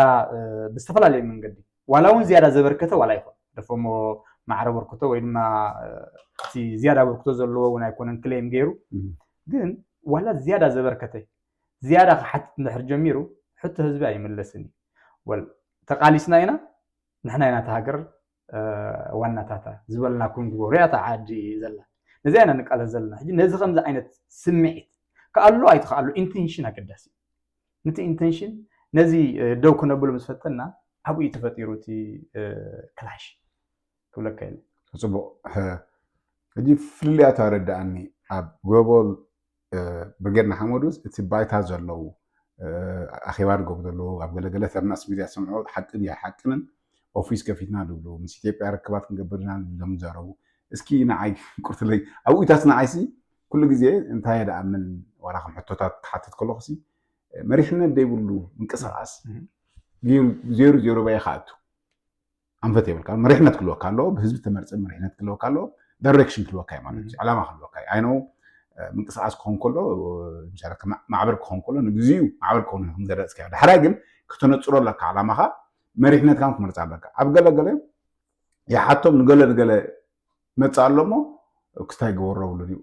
ብዝተፈላለየ መንገዲ ዋላ እውን ዝያዳ ዘበርከተ ዋላ ይኹን ደፎሞ ማዕረ በርክቶ ወይ ድማ እቲ ዝያዳ በርክቶ ዘለዎ እውን ኣይኮነን ክሌም ገይሩ፣ ግን ዋላ ዝያዳ ዘበርከተ ዝያዳ ክሓትት እንድሕር ጀሚሩ ሕቶ ህዝቢ ኣይምለስን እዩ። ወል ተቃሊስና ኢና፣ ንሕና ኢና እታ ሃገር ዋናታታ ዝበልናኩም ግበሩ እያ እታ ዓዲ ዘላ። ነዚ ኢና ንቃለስ ዘለና። ሕጂ ነዚ ከምዚ ዓይነት ስምዒት ክኣሉ ኣይትኽኣሉ፣ ኢንቴንሽን ኣገዳሲ። ነቲ ኢንቴንሽን ነዚ ደው ክነብሉ ምስ ፈተና ኣብኡ እዩ ተፈጢሩ እቲ ክላሽ ክብለካ ኢለ። ፅቡቕ። ሕጂ ፍልልያት ኣረዳኣኒ። ኣብ ጎቦ ብርጌድ ንሓመዱስ እቲ ባይታ ዘለዉ ኣኼባ ድገብሩ ዘለዉ ኣብ ገለገለ ተርናስ ሚድያ ዝሰምዑ ሓቂ ድዩ ኣይሓቅንን ኦፊስ ከፊትና ዝብሉ ምስ ኢትዮጵያ ርክባት ክንገብር ኢና ዝብሎም ዘረቡ። እስኪ ንዓይ ቁርትለይ ኣብኡታት ንዓይሲ ኩሉ ግዜ እንታይ ደኣምን ዋላ ከም ሕቶታት ክሓትት ከለኹሲ መሪሕነት ዘይብሉ ምንቅስቃስ ዜሩ ዜሩ ባይ ከኣቱ ኣንፈት የብልካ። መሪሕነት ክህልወካ ኣለዎ፣ ብህዝቢ ተመርፀ መሪሕነት ክህልወካ ኣለዎ፣ ዳይሬክሽን ክህልወካ እዩ ማለት እዩ፣ ዕላማ ክህልወካ እዩ። ኣይነው ምንቅስቃስ ክኾን ከሎ ማዕበል ክኾን ከሎ ንግዚኡ ማዕበል ክኾን ከም ዘረፅካ እዩ። ዳሕራይ ግን ክተነፅሮ ኣለካ ዕላማኻ፣ መሪሕነትካ ክመርፅ ኣለካ። ኣብ ገለገለ ይሓቶም ንገለ ንገለ መፅእ ኣሎ እሞ ክስታይ ግበሮ ብሉ ድዩ?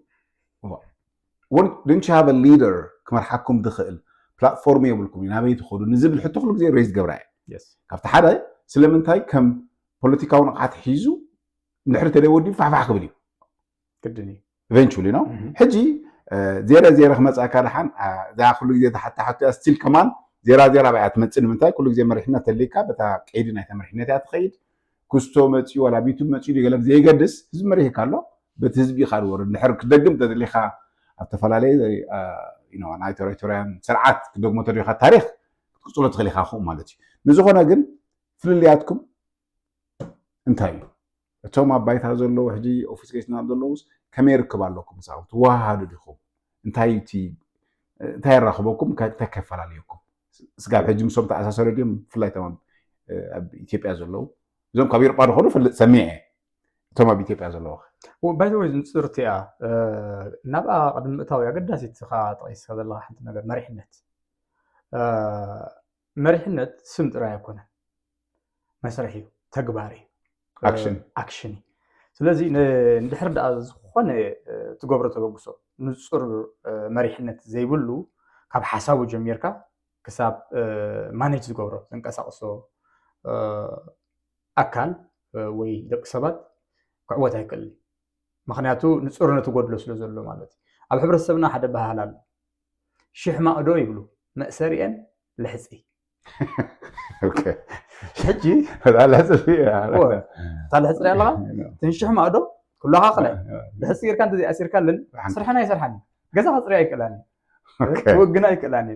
Didn't you have a leader ክመርሓኩም ዝኽእል ፕላትፎርም የብልኩም እዩ ናበይ ትኸዱ ንዝብል ሕቶ ኩሉ ግዜ ሬዝ ገብራ እየ። ካብቲ ሓደ ስለምንታይ ከም ፖለቲካዊ ንቕሓት ሒዙ እንድሕሪ ተደይ ወዲቡ ፋሕፋሕ ክብል እዩ። ግድን እዩ። ኢቨንቹሊ ነው። ሕጂ ዜረ ዜረ ክመፅኣካ ደሓን እዛ ኩሉ ግዜ ተሓታሓቱ እያ ስቲል ከማን ዜራ ዜራ ባያ ትመፅእ። ንምንታይ ኩሉ ግዜ መሪሕነት ተልካ በታ ቀይዲ ናይታ መሪሕነት እያ ትኸይድ። ክስቶ መፅኡ ዋላ ቢቱ መፅኡ ገለ ዘይገድስ ህዝቢ መሪሕካ ኣሎ። በቲ ህዝቢ ኢኻ ዝወርድ። እንድሕር ክደግም ተደሊኻ ኣብ ተፈላለየ ናይ ቴሪቶርያን ስርዓት ክደግሞ ተደሊኻ ታሪክ ክትቅፅሎ ትኽእል ኢኻ ክኡ ማለት እዩ። ንዝኾነ ግን ፍልልያትኩም እንታይ እዩ? እቶም ኣብ ባይታ ዘለዉ ሕጂ ኦፊስ ገይትና ዘለዉስ ከመይ ርክብ ኣለኩም? ምሳኹም ትወሃሃዱ ዲኹም? እንታይ እቲ እንታይ የራኽበኩም? እንታይ ከፈላለየኩም? ስጋብ ሕጂ ምሶም ተኣሳሰሩ ድዮም? ብፍላይ እቶም ኣብ ኢትዮጵያ ዘለዉ እዞም ካብ ኤውሮጳ ዝኸዱ ፈልጥ ሰሚዐ እቶም ኣብ ኢትዮጵያ ዘለዉ ባይተወይ ንፅርቲ እያ። ናብኣ ቅድሚ ምእታው ኣገዳሲት ኢኻ ጠቂስካ ዘለካ ሓንቲ ነገር መሪሕነት መሪሕነት ስም ጥራይ ኣይኮነን፣ መስርሕ እዩ፣ ተግባር እዩ፣ ኣክሽን ኣክሽን እዩ። ስለዚ እንድሕር ደኣ ዝኾነ ትገብሮ ተበግሶ ንፁር መሪሕነት ዘይብሉ ካብ ሓሳቡ ጀሚርካ ክሳብ ማኔጅ ዝገብሮ ዘንቀሳቅሶ ኣካል ወይ ደቂ ሰባት ክዕወት ኣይክእልን። ምክንያቱ ንፁርነት ይጎድሎ ስለ ዘሎ ማለት እዩ። ኣብ ሕብረተሰብና ሓደ ባህል ኣሎ። ሽሕ ማእዶ ይብሉ መእሰሪአን ልሕፂ። ሕጂ እታ ልሕፂ ኣለካ ትንሽሕ ማእዶ ኩላካ ክላይ ልሕፂ ጌርካ እንተዘይኣሲርካለን ስርሐን ኣይሰርሓን። ገዛ ከፅርያ ኣይክእላን፣ ክወግና ኣይክእላን።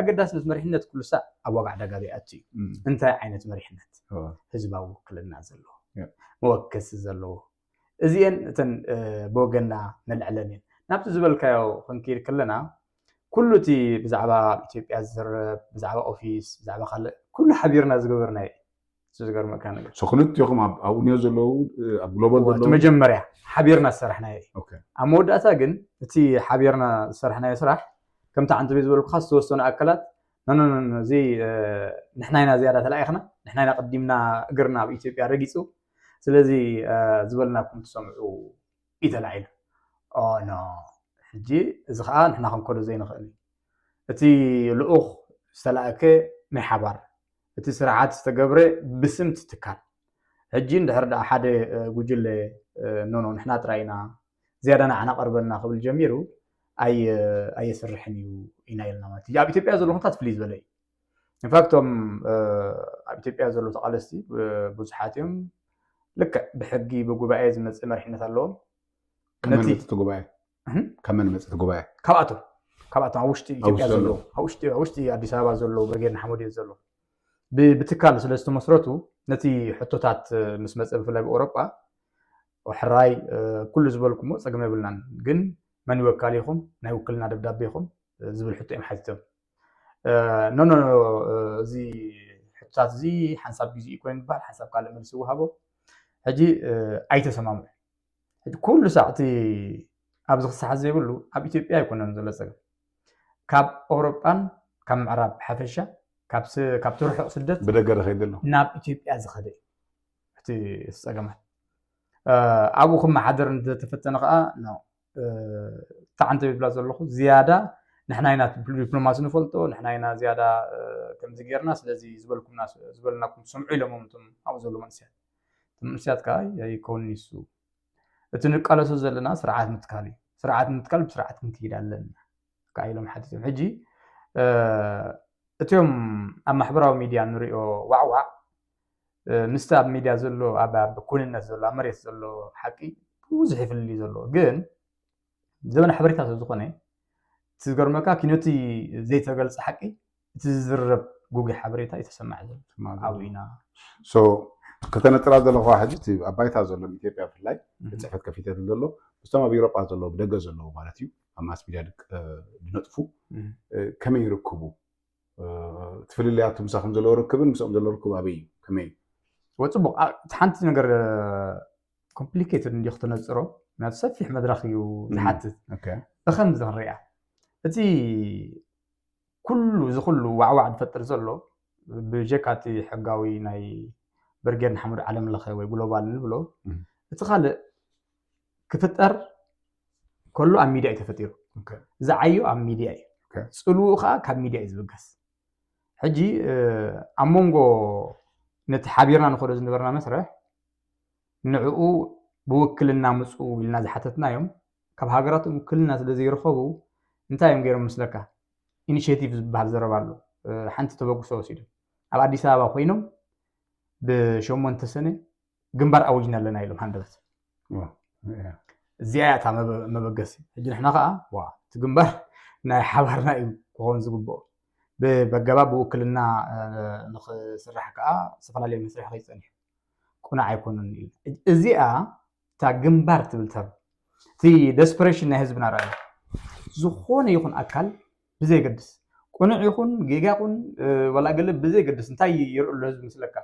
ኣገዳሲ ምስ መሪሕነት ኩሉ ሳዕ ኣብ ዋጋ ዕዳጋ ዘይኣቱ እዩ። እንታይ ዓይነት መሪሕነት? ህዝባዊ ውክልና ዘለዎ፣ መወከሲ ዘለዎ። እዚአን እተን ብወገንና ነልዕለን እየን። ናብቲ ዝበልካዮ ክንክይድ ከለና ኩሉ እቲ ብዛዕባ ኢትዮጵያ ዝዝረብ ብዛዕባ ኦፊስ ብዛዕባ ካልእ ኩሉ ሓቢርና ዝገበርናዮ እዩ። ዝገርመካ ነገር ክልቲኹም ኣብኡ ዘለዉ ኣብ ግሎባል ዘለዉ መጀመርያ ሓቢርና ዝሰራሕናዮ እዩ። ኣብ መወዳእታ ግን እቲ ሓቢርና ዝሰራሕናዮ ስራሕ ከምቲ ዓንተበይ ዝበልኩካ ዝተወሰኑ ኣካላት ኖኖኖ እዚ ንሕና ኢና ዝያዳ ተላኢኽና፣ ንሕና ኢና ቅዲምና እግርና ኣብ ኢትዮጵያ ረጊፁ፣ ስለዚ ዝበልናኩም ትሰምዑ እዩ ተላዒሉ። ኖ ሕጂ እዚ ከዓ ንሕና ክንከዶ ዘይንኽእል እዩ። እቲ ልኡኽ ዝተላእከ ናይ ሓባር እቲ ስርዓት ዝተገብረ ብስምቲ ትካል ሕጂ እንድሕር ደኣ ሓደ ጉጅለ ኖኖ ንሕና ጥራይ ኢና ዝያዳ ንዓና ቀርበልና ክብል ጀሚሩ ኣየ- ኣየስርሕን እዩ ኢና ኢልና ማለት እዩ። ኣብ ኢትዮጵያ ዘሎ ኩነታት ፍልይ ዝበለ እዩ። ኢንፋክት እቶም ኣብ ኢትዮጵያ ዘለዉ ተቓለስቲ ብዙሓት እዮም። ልክዕ ብሕጊ ብጉባኤ ዝመፅእ መሪሕነት ኣለዎም። ከመን መፅእ እቲ ጉባኤ? ከመን መፅእ እቲ ጉባኤ? ካብኣቶም ካብኣቶም ኣብ ውሽጢ ኢትዮጵያ ዘለዉ፣ ኣብ ውሽጢ ኣዲስ ኣበባ ዘለዉ ብርጌድ ንሓመዱ እዮም ዘለዉ። ብትካል ስለ ዝተመስረቱ ነቲ ሕቶታት ምስ መፀ ብፍላይ ብኤውሮጳ ሕራይ ኩሉ ዝበልኩሞ ፀገም የብልናን፣ ግን መን ይወካል ኢኹም፣ ናይ ውክልና ደብዳቤ ኢኹም ዝብል ሕቶ እዮም ሓቲቶም። ኖ ኖ እዚ ሕቶታት እዚ ሓንሳብ ግዜ ይኮን ይበሃል፣ ሓንሳብ ካልእ መልሲ ይወሃቦ። ሕጂ ኣይተሰማምዑ። ኩሉ ሳዕ እቲ ኣብዚ ክሳሓት ዘይብሉ ኣብ ኢትዮጵያ ኣይኮነን ዘሎ ፀገም። ካብ ኤውሮጳን ካብ ምዕራብ ሓፈሻ ካብቲ ርሑቕ ስደት ብደገ ዝኸይድ ዘሎ ናብ ኢትዮጵያ ዝኸደ እዩ እቲ ፀገማት። ኣብኡ ክመሓደር እንተተፈተነ ከዓ ታዓንተ ይብላ ዘለኹ ዝያዳ ንሕና ኢና ዲፕሎማሲ ንፈልጦ፣ ንሕና ኢና ዝያዳ ከምዚ ጌርና፣ ስለዚ ዝበልኩምና ዝበልናኩም ስምዑ ኢሎሞም እቶም ኣብኡ ዘለዉ መንእሰያት። እቶም መንእሰያት ከዓ ኣይከውን ይሱ እቲ ንቃለሶ ዘለና ስርዓት ምትካል እዩ። ስርዓት ምትካል ብስርዓት ክንክይድ ኣለና ከዓ ኢሎም ሓቲቶም። ሕጂ እቲኦም ኣብ ማሕበራዊ ሚድያ ንሪኦ ዋዕዋዕ ምስቲ ኣብ ሚድያ ዘሎ ኣብ ኩንነት ዘሎ ኣብ መሬት ዘሎ ሓቂ ብዙሕ ይፍልልዩ ዘሎ። ግን ዘበነ ሓበሬታ ስለ ዝኾነ እቲ ዝገርመካ ኪኖቲ ዘይተገልፀ ሓቂ እቲ ዝዝረብ ጉጉይ ሓበሬታ እዩ ተሰማዕ ዘሎ። ኣብኡ ኢና ክተነጥራ ዘለኹ ሕጂ እቲ ኣብ ባይታ ዘሎ ኢትዮጵያ ብፍላይ ብፅሕፈት ከፊተ ዘሎ ምስቶም ኣብ ኤውሮጳ ዘለዉ ብደገ ዘለዉ ማለት እዩ ኣብ ማስ ሚድያ ዝነጥፉ ከመይ ይርክቡ? እቲ ፍልልያቱ ምሳኹም ዘለዎ ርክብን ምስኦም ዘለዎ ርክብ ኣበይ እዩ? ከመይ እዩ? ወፅቡቕ እቲ ሓንቲ ነገር ኮምፕሊኬትድ እንዲ ክተነፅሮ ምክንያቱ ሰፊሕ መድረኽ እዩ ዝሓትት። ብኸምዚ ክንሪኣ እቲ ኩሉ እዚ ኩሉ ዋዕዋዕ ዝፈጥር ዘሎ ብጀካ እቲ ሕጋዊ ናይ ብርጌድ ንሓመዱ ዓለም ለኸ ወይ ግሎባል ንብሎ እቲ ካልእ ክፍጠር ከሎ ኣብ ሚድያ እዩ ተፈጢሩ። ዝዓዮ ኣብ ሚድያ እዩ፣ ፅልኡ ከዓ ካብ ሚድያ እዩ ዝብገስ። ሕጂ ኣብ መንጎ ነቲ ሓቢርና ንኸዶ ዝነበርና መስርሕ ንዕኡ ብውክልና ምፁ ኢልና ዝሓተትናዮም ካብ ሃገራቶም ውክልና ስለ ዘይረኸቡ እንታይ እዮም ገይሮም ምስለካ? ኢኒሽቲቭ ዝበሃል ዘረባ ኣሎ። ሓንቲ ተበግሶ ወሲዶም ኣብ ኣዲስ ኣበባ ኮይኖም ብሸሞንተ ሰነ ግንባር ኣወጅና ኣለና ኢሎም ሃንደበት። እዚኣ እያ እታ መበገሲ። ሕጂ ንሕና ከዓ ዋ እቲ ግንባር ናይ ሓባርና እዩ ክኸውን ዝግብኦ። ብገባብ ብውክልና ንክስራሕ ከዓ ዝተፈላለዩ መስርሕ ከይፀኒሑ ቁኑዕ ኣይኮኑን ኢሉ። እዚኣ እታ ግንባር ትብል ተር እቲ ደስፐሬሽን ናይ ህዝብና ርኣዩ። ዝኾነ ይኹን ኣካል ብዘይገድስ ቁኑዕ ይኹን ጌጋ ይኹን ዋላ ገለ ብዘይገድስ እንታይ ይርእ ኣሎ ህዝቢ ምስለካ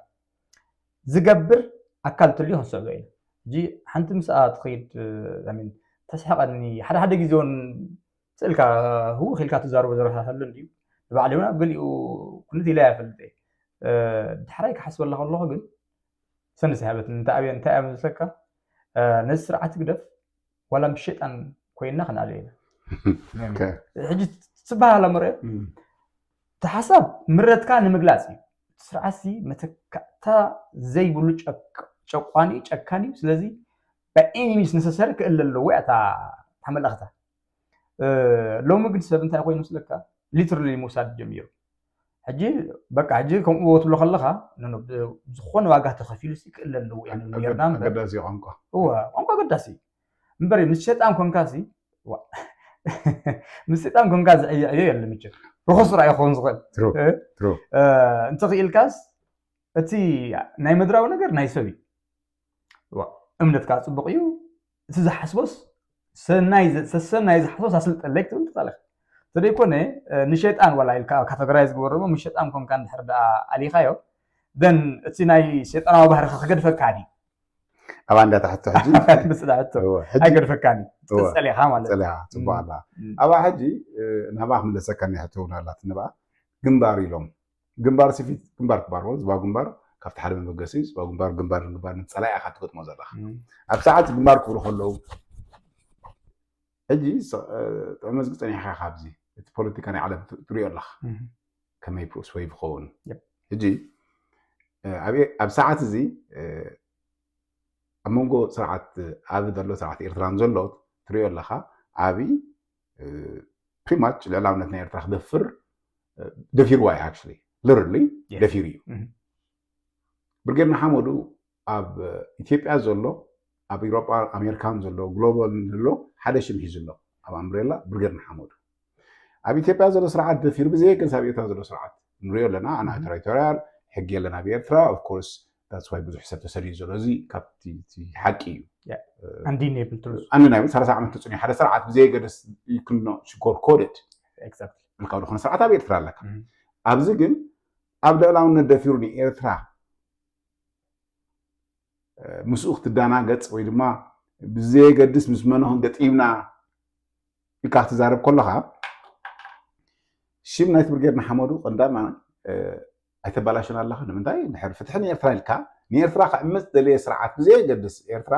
ዝገብር ኣካል ትልዩ ክንስዕቦ ኢና። ሕጂ ሓንቲ ምስኣ ትኸይድ ተስሕቐኒ ሓደ ሓደ ግዜ እውን ስእልካ ህውኽ ኢልካ ትዛረቦ ዘረሳሰሉ እንድዩ ንባዕሊ እውን ኣብ ገሊኡ ኩነት ኢለ ኣይፈልጥ። ዳሕራይ ክሓስበላ ከለኹ ግን ሰኒ ሰሓበት እንታይ ኣብየ እንታይ እያ መስለካ ነዚ ስርዓት ግደፍ ዋላ ምስ ሸይጣን ኮይንና ክንኣልዮ ኢና። ሕጂ ትበሃል ኣምሮ እቲ ሓሳብ ምረትካ ንምግላፅ እዩ። እቲ ስርዓትሲ መተካእታ ዘይብሉ ጨቋኒ ጨካን እዩ። ስለዚ ብኤኒሚስ ነሰሰሪ ክእለ ኣለዎ እያ እታ መልእኽታ። ሎሚ ግን ሰብ እንታይ ኮይኑ ስለካ ሊትራሊ ምውሳድ ጀሚሩ። ሕጂ በቃ ሕጂ ከምኡ ትብሎ ከለካ ዝኾነ ዋጋ ተኸፊሉ ክእለ ኣለዎ እያ ኔርና። ኣገዳሲ ቋንቋ ቋንቋ ኣገዳሲ እዩ። እምበር ምስ ሸጣን ኮንካ ሲ ምስ ሸጣን ኮንካ ዝዕየዕዮ የለ ምቸ ርኹስ ጥራይ ክኸውን ዝኽእል። እንተኽኢልካስ እቲ ናይ ምድራዊ ነገር ናይ ሰብ እዩ። እምነትካ ፅቡቕ እዩ። እቲ ዝሓስቦስ ሰሰናይ ዝሓስቦስ ኣስልጠለይ ክትብል ትኽእል። ተደይኮነ ንሸጣን ዋላ ኢልካ ካተጎራይዝ ግበሮሞ ምስ ሸጣን ኮንካ እንድሕር ደኣ ኣሊኻዮ ደን እቲ ናይ ሸጣናዊ ባህርኻ ክገድፈካ ድዩ? ኣብ ኣንዳ ትሕቶ ሕጂ ብፅዳ ሕቶ ኣይገድፈካን እዩ። ትፀሊኻ ማለት እዩ። ፅቡቅ ኣላ ኣብኣ ሕጂ ናብኣ ክምለሰካ ናይ ሕቶ እውን ኣላት ንብኣ ግንባር ኢሎም ግንባር ስፊት ግንባር ክባርዎ ዝባ ግንባር ካብቲ ሓደ መበገሲ ዝባ ግንባር ግንባር ግንባር ንፀላኢ ኢኻ ትገጥሞ ዘለኻ ኣብ ሰዓት ግንባር ክብሉ ከለዉ ሕጂ ጥዕመ ዝግፀኒሕካ ካብዚ እቲ ፖለቲካ ናይ ዓለም ትሪኦ ኣለኻ ከመይ ፕሩስ ወይ ዝኸውን ሕጂ ኣብ ሰዓት እዚ ኣብ መንጎ ስርዓት ኣብ ዘሎ ስርዓት ኤርትራን ዘሎ ትሪኦ ኣለኻ ዓብዪ pretty much ልዕላውነት ናይ ኤርትራ ክደፍር ደፊርዋ እዩ። Actually literally ደፊሩ እዩ። ብርጌድ ንሓመዱ ኣብ ኢትዮጵያ ዘሎ፣ ኣብ ኤውሮጳ ኣሜሪካን ዘሎ፣ ግሎባል ዘሎ ሓደ ሽም ሒዙ ኣሎ ኣብ ኣምብሬላ ብርጌድ ንሓመዱ። ኣብ ኢትዮጵያ ዘሎ ስርዓት ደፊሩ ብዘየገድስ ኣብ ኤርትራ ዘሎ ስርዓት ንሪኦ ኣለና። ኣና ቴሪቶሪያል ሕጊ የለን ኣብ ኤርትራ። Of course that's why ብዙሕ ሰብ ተሰዲዱ ዘሎ። እዚ ካብቲ ሓቂ እዩ። Undeniable truth። ኣንድ ናይ ሰላሳ ዓመት ተፅንዩ ሓደ ስርዓት ብዘየገድስ you cannot sugarcoat it። ኢልካ ዝኾነ ስርዓት ኣብ ኤርትራ ኣለካ። ኣብዚ ግን ኣብ ልዕላውነት ደፊሩ ንኤርትራ ምስኡ ክትደናገፅ ወይ ድማ ብዘየገድስ ምስ መን ክንገጥምና ኢልካ ክትዛረብ ከለኻ ሽም ናይቲ ብርጌድ ንሓመዱ ቀንዳማ ኣይተባላሽን ኣለኻ። ንምንታይ ድሕሪ ፍትሒ ንኤርትራ ኢልካ ንኤርትራ ክዕምፅ ደለየ ስርዓት ብዘየገድስ ኤርትራ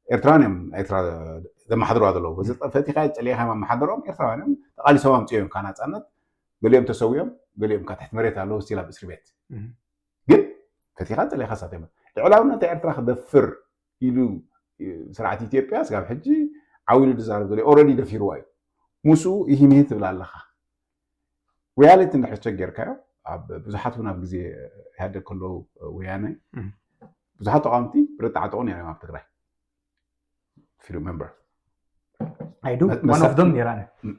ኤርትራን እዮም ኤርትራ ዘመሓድርዋ ዘለዉ። እዚ ፈቲኻ ጨሊኻ መመሓደሮም ኤርትራውያን እዮም። ተቓሊሶም ኣምፅኦም እዮም ካብ ናፃነት። ገሊኦም ተሰዊኦም፣ ገሊኦም ካብ ትሕቲ መሬት ኣለዉ፣ ስቲል ኣብ እስሪ ቤት። ግን ፈቲኻ ጨሊኻ ሳት እዮም። ልዕላውነት ኤርትራ ክደፍር ኢሉ ስርዓት ኢትዮጵያ ስጋብ ሕጂ ዓው ኢሉ ዝዛረብ ዘሎ ኦረዲ ደፊርዋ እዩ። ምስኡ ይህምህ ትብል ኣለኻ። ሪያሊቲ እንድሕር ቸክ ጌርካዮ ኣብ ብዙሓት እውን ኣብ ግዜ ኢህኣደግ ከለዉ ወያነ ብዙሓት ተቃወምቲ ብርጣዕጥቑ ነይሮም ኣብ ትግራይ። If you remember I do one of them ነይራ።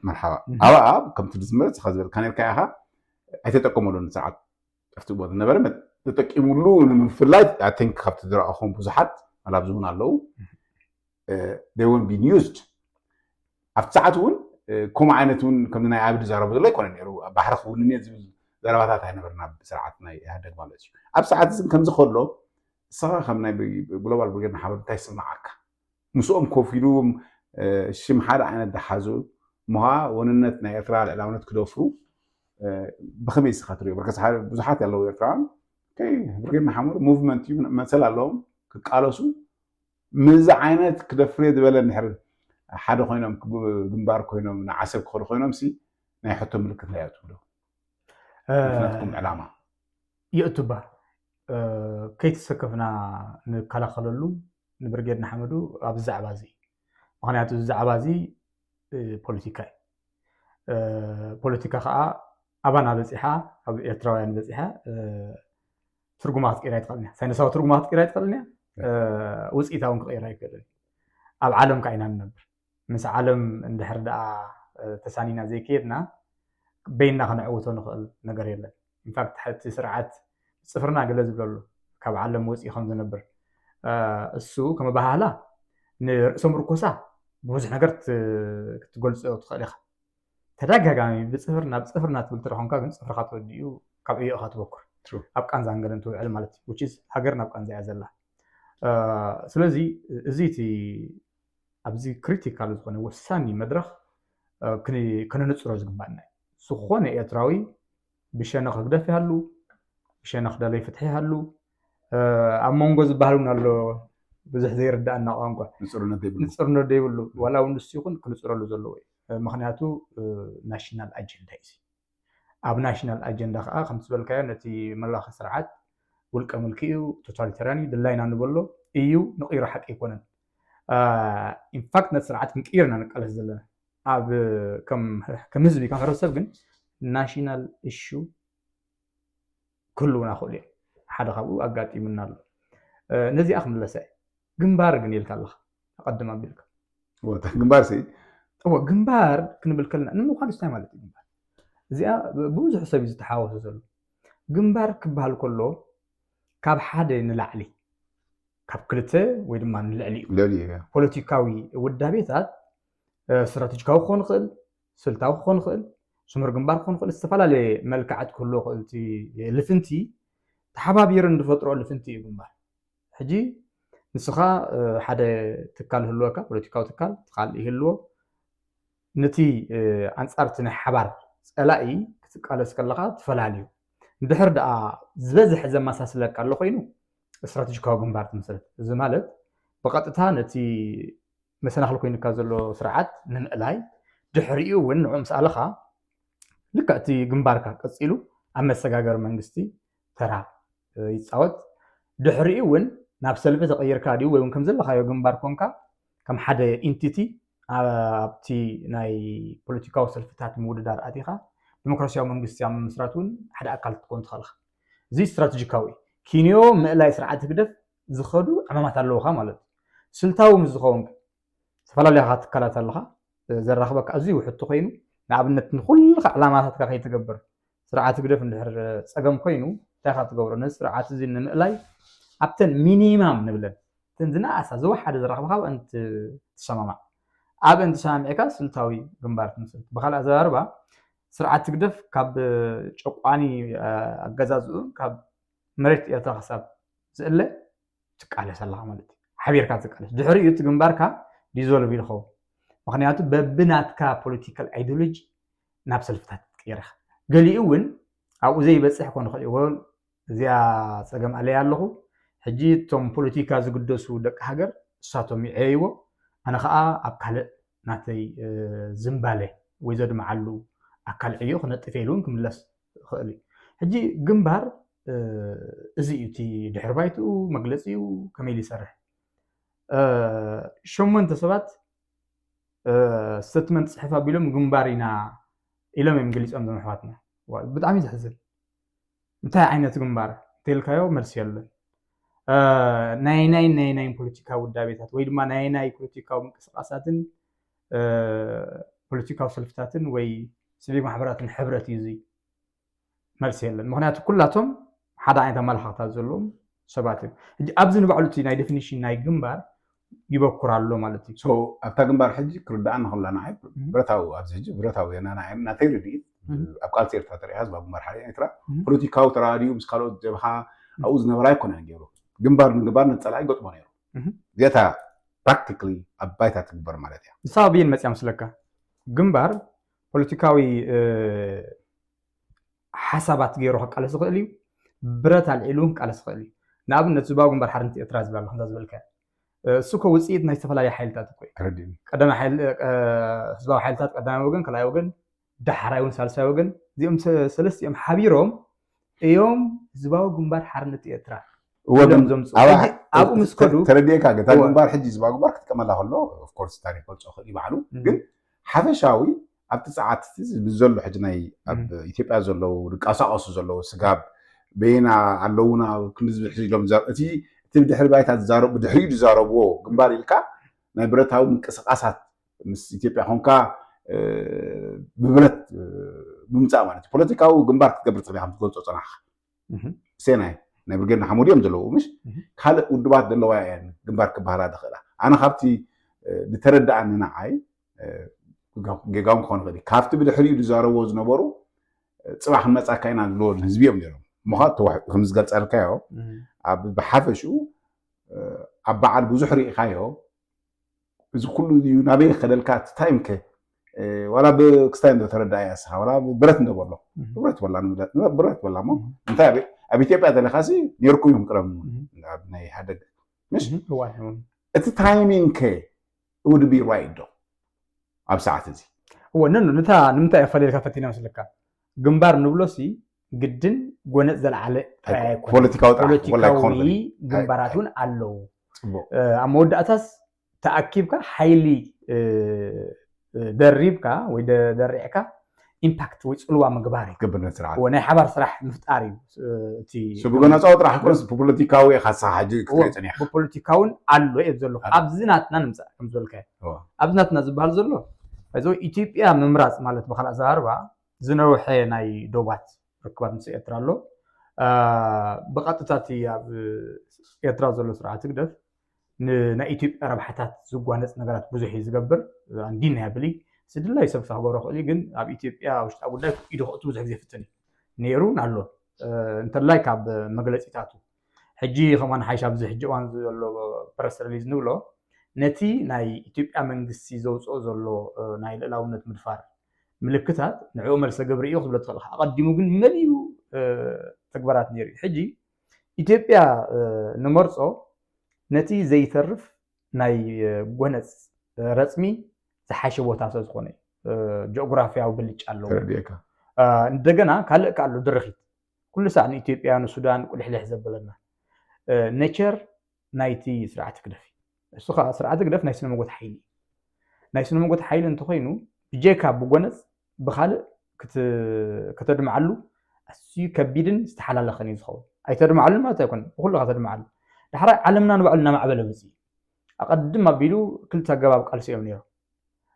መርሓባ ኣብኣ ከምቲ ዝመረፅ ዝካ ዝበልካ ነርካ ኢኻ ኣይተጠቀመሉን ስርዓት ኣብቲ ቦታ ዝነበረ ተጠቂሙሉ ንምፍላይ I think ካብቲ ዝረኣኹም ብዙሓት ኣላብዚ እውን ኣለዉ። They won't be used ኣብቲ ሰዓት እውን ከምኡ ዓይነት እውን ከም ናይ ኣብዲ ዘረቡ ዘሎ ኣይኮነ ነሩ ባሕሪ ክውንን እየ ዝብል ዘረባታት ኣይነበርና ብስርዓት ናይ ኢህኣደግ ማለት እዩ። ኣብ ሰዓት እዚ ከምዚ ከሎ ንስኻ ከም ናይ ግሎባል ብርጌድ ንሓመዱ እንታይ ይስምዓካ? ምስኦም ኮፍ ኢሉ ሽም ሓደ ዓይነት ዝሓዙ ምዃ ወንነት ናይ ኤርትራ ልዕላውነት ክደፍሩ ብኸመይ ስኻ ትሪኦ? በርከስ ብዙሓት ያለው ኤርትራውያን ብርጌድ ንሓመዱ ሙቭመንት እዩ መሰል ኣለዎም ክቃለሱ ምዚ ዓይነት ክደፍር እየ ዝበለ እንድሕር ሓደ ኮይኖም ግንባር ኮይኖም ንዓሰብ ክኸዱ ኮይኖም ሲ ናይ ሕቶ ምልክት ናይ ትብሎ ናትኩም ዕላማ የእቱባ ከይተሰከፍና ንከላኸለሉ ንብርጌድ ንሓመዱ ኣብ ዛዕባ እዚ ምክንያቱ ዛዕባ እዚ ፖለቲካ እዩ። ፖለቲካ ከዓ ኣባና በፂሓ ኣብ ኤርትራውያን በፂሓ ትርጉማ ክትቀይራ ይትኽእል እያ። ሳይንሳዊ ትርጉማ ክትቀይራ ይትኽእል እያ። ውፅኢታ እውን ክቀይራ ይክእል። ኣብ ዓለም ከዓ ኢና ንነብር። ምስ ዓለም እንድሕር ደኣ ተሳኒና ዘይከየድና በይንና ከነዕውቶ ንኽእል ነገር የለን። ኢንፋክት እቲ ስርዓት ብፅፍርና ገለ ዝብለሉ ካብ ዓለም ወፂኢ ከም ዝነብር እሱ ከመባህላ ንርእሰ ምርኮሳ ብብዙሕ ነገር ክትገልፆ ትኽእል ኢኻ። ተደጋጋሚ ብፅፍርና ብፅፍርና ትብል ትረኾንካ ግን ፅፍርካ ተወዲኡ ካብ ዕዮ ኢኻ ትበኩር ኣብ ቃንዛ ንገለን ትውዕል ማለት እዩ። ሃገር ናብ ቃንዛ እያ ዘላ። ስለዚ እዚ እቲ ኣብዚ ክሪቲካል ዝኾነ ወሳኒ መድረኽ ከነንፅሮ ዝግባእና እዩ። ዝኾነ ኤርትራዊ ብሸነኽ ህግደፍ ይሃሉ ብሸነኽ ደለይ ፍትሒ ይሃሉ ኣብ መንጎ ዝበሃል እውን ኣሎ ብዙሕ ዘይርዳእና ቋንቋ ንፅርነት ዘይብሉ ዋላ እውን ንሱ ይኹን ክንፅረሉ ዘለዎ እዩ። ምክንያቱ ናሽናል ኣጀንዳ እዩ። ኣብ ናሽናል ኣጀንዳ ከዓ ከምቲ ዝበልካዮ ነቲ መላኺ ስርዓት ውልቀ ምልኪ እዩ፣ ቶታሊታርያን እዩ፣ ድላይና ንበሎ እዩ ንቅይሮ ሓቂ ኣይኮነን። ኢንፋክት ነቲ ስርዓት ክንቅይር ኢና ንቃለስ ዘለና ኣብ ከም ህዝቢ ከም ሕብረተሰብ ግን ናሽናል እሹ ክህልውና ክእሉ እዮም። ሓደ ካብኡ ኣጋጢሙና ኣሎ። ነዚኣ ክምለሰ ግንባር ግን ኢልካ ኣለካ ኣቀድም ኣቢልካ ግንባር ሲ እወ ግንባር ክንብል ከለና ንምኳኑ እንታይ ማለት እዩ ግንባር? እዚኣ ብብዙሕ ሰብ እዩ ዝተሓወሱ ዘሎ። ግንባር ክበሃል ከሎ ካብ ሓደ ንላዕሊ ካብ ክልተ ወይ ድማ ንልዕሊ እዩ። ፖለቲካዊ ውዳቤታት ስትራቴጂካዊ ክኾን ይኽእል፣ ስልታዊ ክኾን ይኽእል፣ ስሙር ግንባር ክኾን ይኽእል፣ ዝተፈላለየ መልክዓት ክህልዎ ይኽእል። እቲ ልፍንቲ ተሓባቢሩ እንድፈጥሮ ልፍንቲ እዩ ግንባር። ሕጂ ንስኻ ሓደ ትካል ህልወካ ፖለቲካዊ ትካል ትካል ይህልዎ ነቲ ኣንፃር እቲ ናይ ሓባር ፀላኢ ክትቃለስ ከለካ ትፈላልዩ እንድሕር ደኣ ዝበዝሐ ዘመሳስለካ ኣሎ ኮይኑ ስትራቴጂካዊ ግንባር ትምስረት። እዚ ማለት ብቐጥታ ነቲ መሰናክል ኮይኑካ ዘሎ ስርዓት ንምእላይ ድሕሪኡ እውን ንዑ ምስ ኣለኻ ልክዕ እቲ ግንባርካ ቀፂሉ ኣብ መሰጋገሪ መንግስቲ ተራ ይፃወት። ድሕሪኡ እውን ናብ ሰልፊ ተቐይርካ ድዩ ወይ እውን ከም ዘለኻዮ ግንባር ኮንካ ከም ሓደ ኢንቲቲ ኣብቲ ናይ ፖለቲካዊ ሰልፍታት ምውድዳር ኣቲኻ ዲሞክራሲያዊ መንግስቲ ኣብ ምምስራት እውን ሓደ ኣካል ክትኮን ትኽእል ኢኻ። እዚ ስትራቴጂካዊ እዩ። ኪንዮ ምእላይ ስርዓት ህግደፍ ዝኸዱ ዕማማት ኣለውኻ ማለት እዩ። ስልታዊ ምስ ዝኸውን ግን ዝተፈላለያ ትካላት ኣለኻ፣ ዘራኽበካ ኣዝዩ ውሕድ ኮይኑ፣ ንኣብነት ንኹልኻ ዕላማታትካ ከይትገብር ስርዓት ህግደፍ እንድሕር ጸገም ኮይኑ እንታይ ኢኻ ትገብሮ? ነዚ ስርዓት እዚ ንምእላይ ኣብተን ሚኒማም ንብለን እተን ዝነኣሳ ዝወሓደ ዘራኽበኻ ኣብአን ትሰማማዕ፣ ኣብአን ተሰማሚዕካ ስልታዊ ግንባር ትምስርት። ብኻልእ ኣዘራርባ ስርዓት ህግደፍ ካብ ጨቋኒ ኣገዛዝኡ ካብ መሬት ኤርትራ ክሳብ ዝእለ ትቃለስ ኣለኻ ማለት እዩ። ሓቢርካ ትቃለስ። ድሕሪኡ እቲ ግንባርካ ዲዞልቭ ኢልኸው። ምክንያቱ በብናትካ ፖለቲካል ኣይዲዮሎጂ ናብ ሰልፍታት ትቀይር ኢኻ። ገሊኡ እውን ኣብኡ ዘይበፅሕ ኮን ይኽእል እዩ። እዚኣ ፀገም ኣለያ ኣለኹ። ሕጂ እቶም ፖለቲካ ዝግደሱ ደቂ ሃገር እሳቶም ይዐይዎ፣ ኣነ ከዓ ኣብ ካልእ ናተይ ዝንባለ ወይ ዘድምዓሉ ኣካል ዕዮ ክነጥፍ ኢሉ እውን ክምለስ ይኽእል እዩ። ሕጂ ግንባር እዚ እዩ እቲ ድሕሪ ባይትኡ፣ መግለፂኡ፣ ከመይ ኢሉ ይሰርሕ። ሸሞንተ ሰባት ስተትመንት ፅሕፍ ኣቢሎም ግንባር ኢና ኢሎም እዮም ገሊፆም ዞም ኣሕዋትና። ብጣዕሚ ዘሕዝን። እንታይ ዓይነት ግንባር እንተልካዮ መልሲ የለን። ናይ ናይ ናይ ናይ ፖለቲካዊ ውዳቤታት ወይ ድማ ናይ ናይ ፖለቲካዊ ምንቅስቃሳትን ፖለቲካዊ ሰልፍታትን ወይ ስቪክ ማሕበራትን ሕብረት እዩ እዚ። መልሲ የለን። ምክንያቱ ኩላቶም ሓደ ዓይነት ኣመለኻኽታ ዘለዎም ሰባት እዮም። ሕጂ ኣብዚ ንባዕሉ እቲ ናይ ዴፊኒሽን ናይ ግንባር ይበኩር ኣሎ ማለት እዩ። ኣብታ ግንባር ሕጂ ክርዳኣና ከላ ንዓይ ብረታዊ ኣብዚ ሕጂ ብረታዊ ና ንዓይ ናተይ ርድኢት ኣብ ቃልሲ ኤርትራ ተሪኣ ህዝባዊ ግንባር ሓርነት ኤርትራ ፖለቲካዊ ተራዲኡ ምስ ካልኦት ጀብሃ ኣብኡ ዝነበራ ኣይኮነን ገይሩ ግንባር ንግንባር ንፀላኢ ገጥሞ ነይሩ። እዚኣታ ፕራክቲካሊ ኣብ ባይታ ትግበር ማለት እያ። ንሳ ኣበየን መፅያ መስለካ? ግንባር ፖለቲካዊ ሓሳባት ገይሩ ክቃለስ ይኽእል እዩ። ብረት ኣልዒሉ እውን ክቃለስ ይኽእል እዩ። ንኣብነት ህዝባዊ ግንባር ሓርነት ኤርትራ ዝብል ኣሎ ከምዛ ዝበልካዮ። እሱ እኮ ውፅኢት ናይ ዝተፈላለዩ ሓይልታት እኮ እዩ። ተረዲእኒ። ቀዳማይ ሓይል- እ፣ ህዝባዊ ሓይልታት ቀዳማይ ወገን፣ ካልኣይ ወገን፣ ዳሕራይ እውን ሳልሳይ ወገን፣ እዚኦም ሰ- ሰለስቲኦም ሓቢሮም እዮም ህዝባዊ ግንባር ሓርነት ኤርትራ እወ፣ ግን ኢሎም ዘምፅኡ። ኣብ- ሕጂ ኣብኡ ምስ ከዱ ተረዲእካ ግን እታ እወ። ግንባር ሕጂ ህዝባዊ ግንባር ክጥቀመላ ከሎ ኦፍኮርስ ታሪክ ገልፆ ክእል እዩ ባዕሉ እም። ግን ሓፈሻዊ ኣብቲ ሰዓት እቲ ዘሎ ሕጂ ናይ ኣብ እም። ኢትዮጵያ ዘለዉ ዝንቀሳቐሱ ዘለዉ ስጋብ በይና ኣለዉና ክንዲ ዝብል ሕዚ ኢሎም ዘ- እቲ እቲ ብድሕሪ ባይታ ዝዛረቡ ብድሕሪኡ ዝዛረብዎ ግንባር ኢልካ ናይ ብረታዊ ምንቅስቃሳት ምስ ኢትዮጵያ ኮንካ ብብረት ምምፃእ ማለት እዩ። ፖለቲካዊ ግንባር ክትገብር ትኽእል ኢኻ ከም ትገልፆ ፀናሕካ ሴናይ ናይ ብርጌድ ንሓመዱ እዮም ዘለዉ ምሽ ካልእ ውድባት ዘለዋ እየን ግንባር ክበሃላ ዝኽእላ። ኣነ ካብቲ ዝተረድኣኒ ንዓይ ጌጋውን ክኾን ይኽእል ካብቲ ብድሕሪኡ ዝዛረብዎ ዝነበሩ ፅባሕ ክንመፃካ ኢና ዝብልዎ ህዝቢ እዮም ነይሮም። እሞ ከዓ ከም ዝገልፀልካዮ ኣብ ብሓፈሽኡ ኣብ በዓል ብዙሕ ርኢኻዮ እዚ ኩሉ እዩ ናበይ ከደልካ እቲ ታይም ከ ዋላ ብክስታይ እንዶ ተረዳእያ ስኻ ዋላ ብረት እንዶ በሎ ብረት በላ ብረት በላ እሞ እንታይ ኣብ ኢትዮጵያ ተለካ ሲ ነርኩም እዮም ቅረብ ናይ ሓደግ ምሽ እቲ ታይሚንግ ከ ውድ ቢ ራይት ዶ ኣብ ሰዓት እዚ እወ ነኑ ንታ ንምንታይ እያ ፈለልካ ፈቲና መስለካ ግንባር ንብሎ ሲ ግድን ጎነፅ ዘልዓለ ጥራይ ኣይኮነን። ፖለቲካዊ ጥራሕ ወላ ፖለቲካዊ ይኮን ግንባራት እውን ኣለዉ። ጽቡቅ ኣብ መወዳእታስ ተኣኪብካ ሓይሊ ደሪብካ ወይ ደሪዕካ ኢምፓክት ወይ ፅልዋ ምግባር እዩ። ግብነት ስርዓት ናይ ሓባር ስራሕ ምፍጣር እዩ። እቲ ብጎነፃዊ ጥራሕ ኮንስ ብፖለቲካዊ ኢኻ ንስኻ ሕጂ ክትሪኦ ፀኒሕካ። ብፖለቲካውን ኣሎ እየ ዘለኹ ኣብዚ ናትና ንምፃእ ከም ዝበልካዮ ኣብዚ ናትና ዝበሃል ዘሎ እዚ ኢትዮጵያ ምምራፅ ማለት ብካልእ ኣዘራርባ ዝነውሐ ናይ ዶባት ርክባት ምስ ኤርትራ ኣሎ። ብቐጥታ እቲ ኣብ ኤርትራ ዘሎ ስርዓት ህግደፍ ንናይ ኢትዮጵያ ረብሓታት ዝጓነፅ ነገራት ብዙሕ እዩ ዝገብር። ኣንዲና ያብል ስድላይ ሰብ ክሳ ክገብሮ ክእል ግን ኣብ ኢትዮጵያ ውሽጣ ጉዳይ ኢዱ ክእቱ ብዙሕ ግዜ ፍትን እዩ ነይሩ ኣሎ እንተላይ ካብ መግለፂታቱ ሕጂ ከማን ሓይሽ ኣብዚ ሕጂ እዋን ዘሎ ፕረስ ሪሊዝ ንብሎ ነቲ ናይ ኢትዮጵያ መንግስቲ ዘውፅኦ ዘሎ ናይ ልእላውነት ምድፋር ምልክታት ንዕኡ መልሰ ግብሪ እዩ ክትብሎ ትኽእል ኢኻ። ኣቐዲሙ ግን መሊኡ ተግባራት ነይሩ እዩ። ሕጂ ኢትዮጵያ ንመርፆ ነቲ ዘይተርፍ ናይ ጎነፅ ረፅሚ ዝሓሸ ቦታ ስለ ዝኾነ እዩ። ጂኦግራፊያዊ ብልጫ ኣለዎ። ተረዲኤካ። እንደገና ካልእ ከ ኣሎ ድርኺት ኩሉ ሳዕ ንኢትዮጵያ ንሱዳን ቁልሕልሕ ዘበለና ኔቸር ናይቲ ስርዓት ህግደፍ እዩ። እሱ ከዓ ስርዓት ህግደፍ ናይ ስነ መጎት ሓይሊ እዩ። ናይ ስነ መጎት ሓይሊ እንተኮይኑ ብጀካ ብጎነፅ ብካልእ ከተድምዓሉ ኣዝዩ ከቢድን ዝተሓላለኸን እዩ ዝኸውን። ኣይተድምዓሉን ማለት ኣይኮነን፣ ብኩሉ ከተድምዓሉ። ዳሕራይ ዓለምና ንባዕሉ እናማዕበለ መፅእ። ኣቐድም ኣቢሉ ክልተ ኣገባብ ቃልሲ እዮም ነይሩ።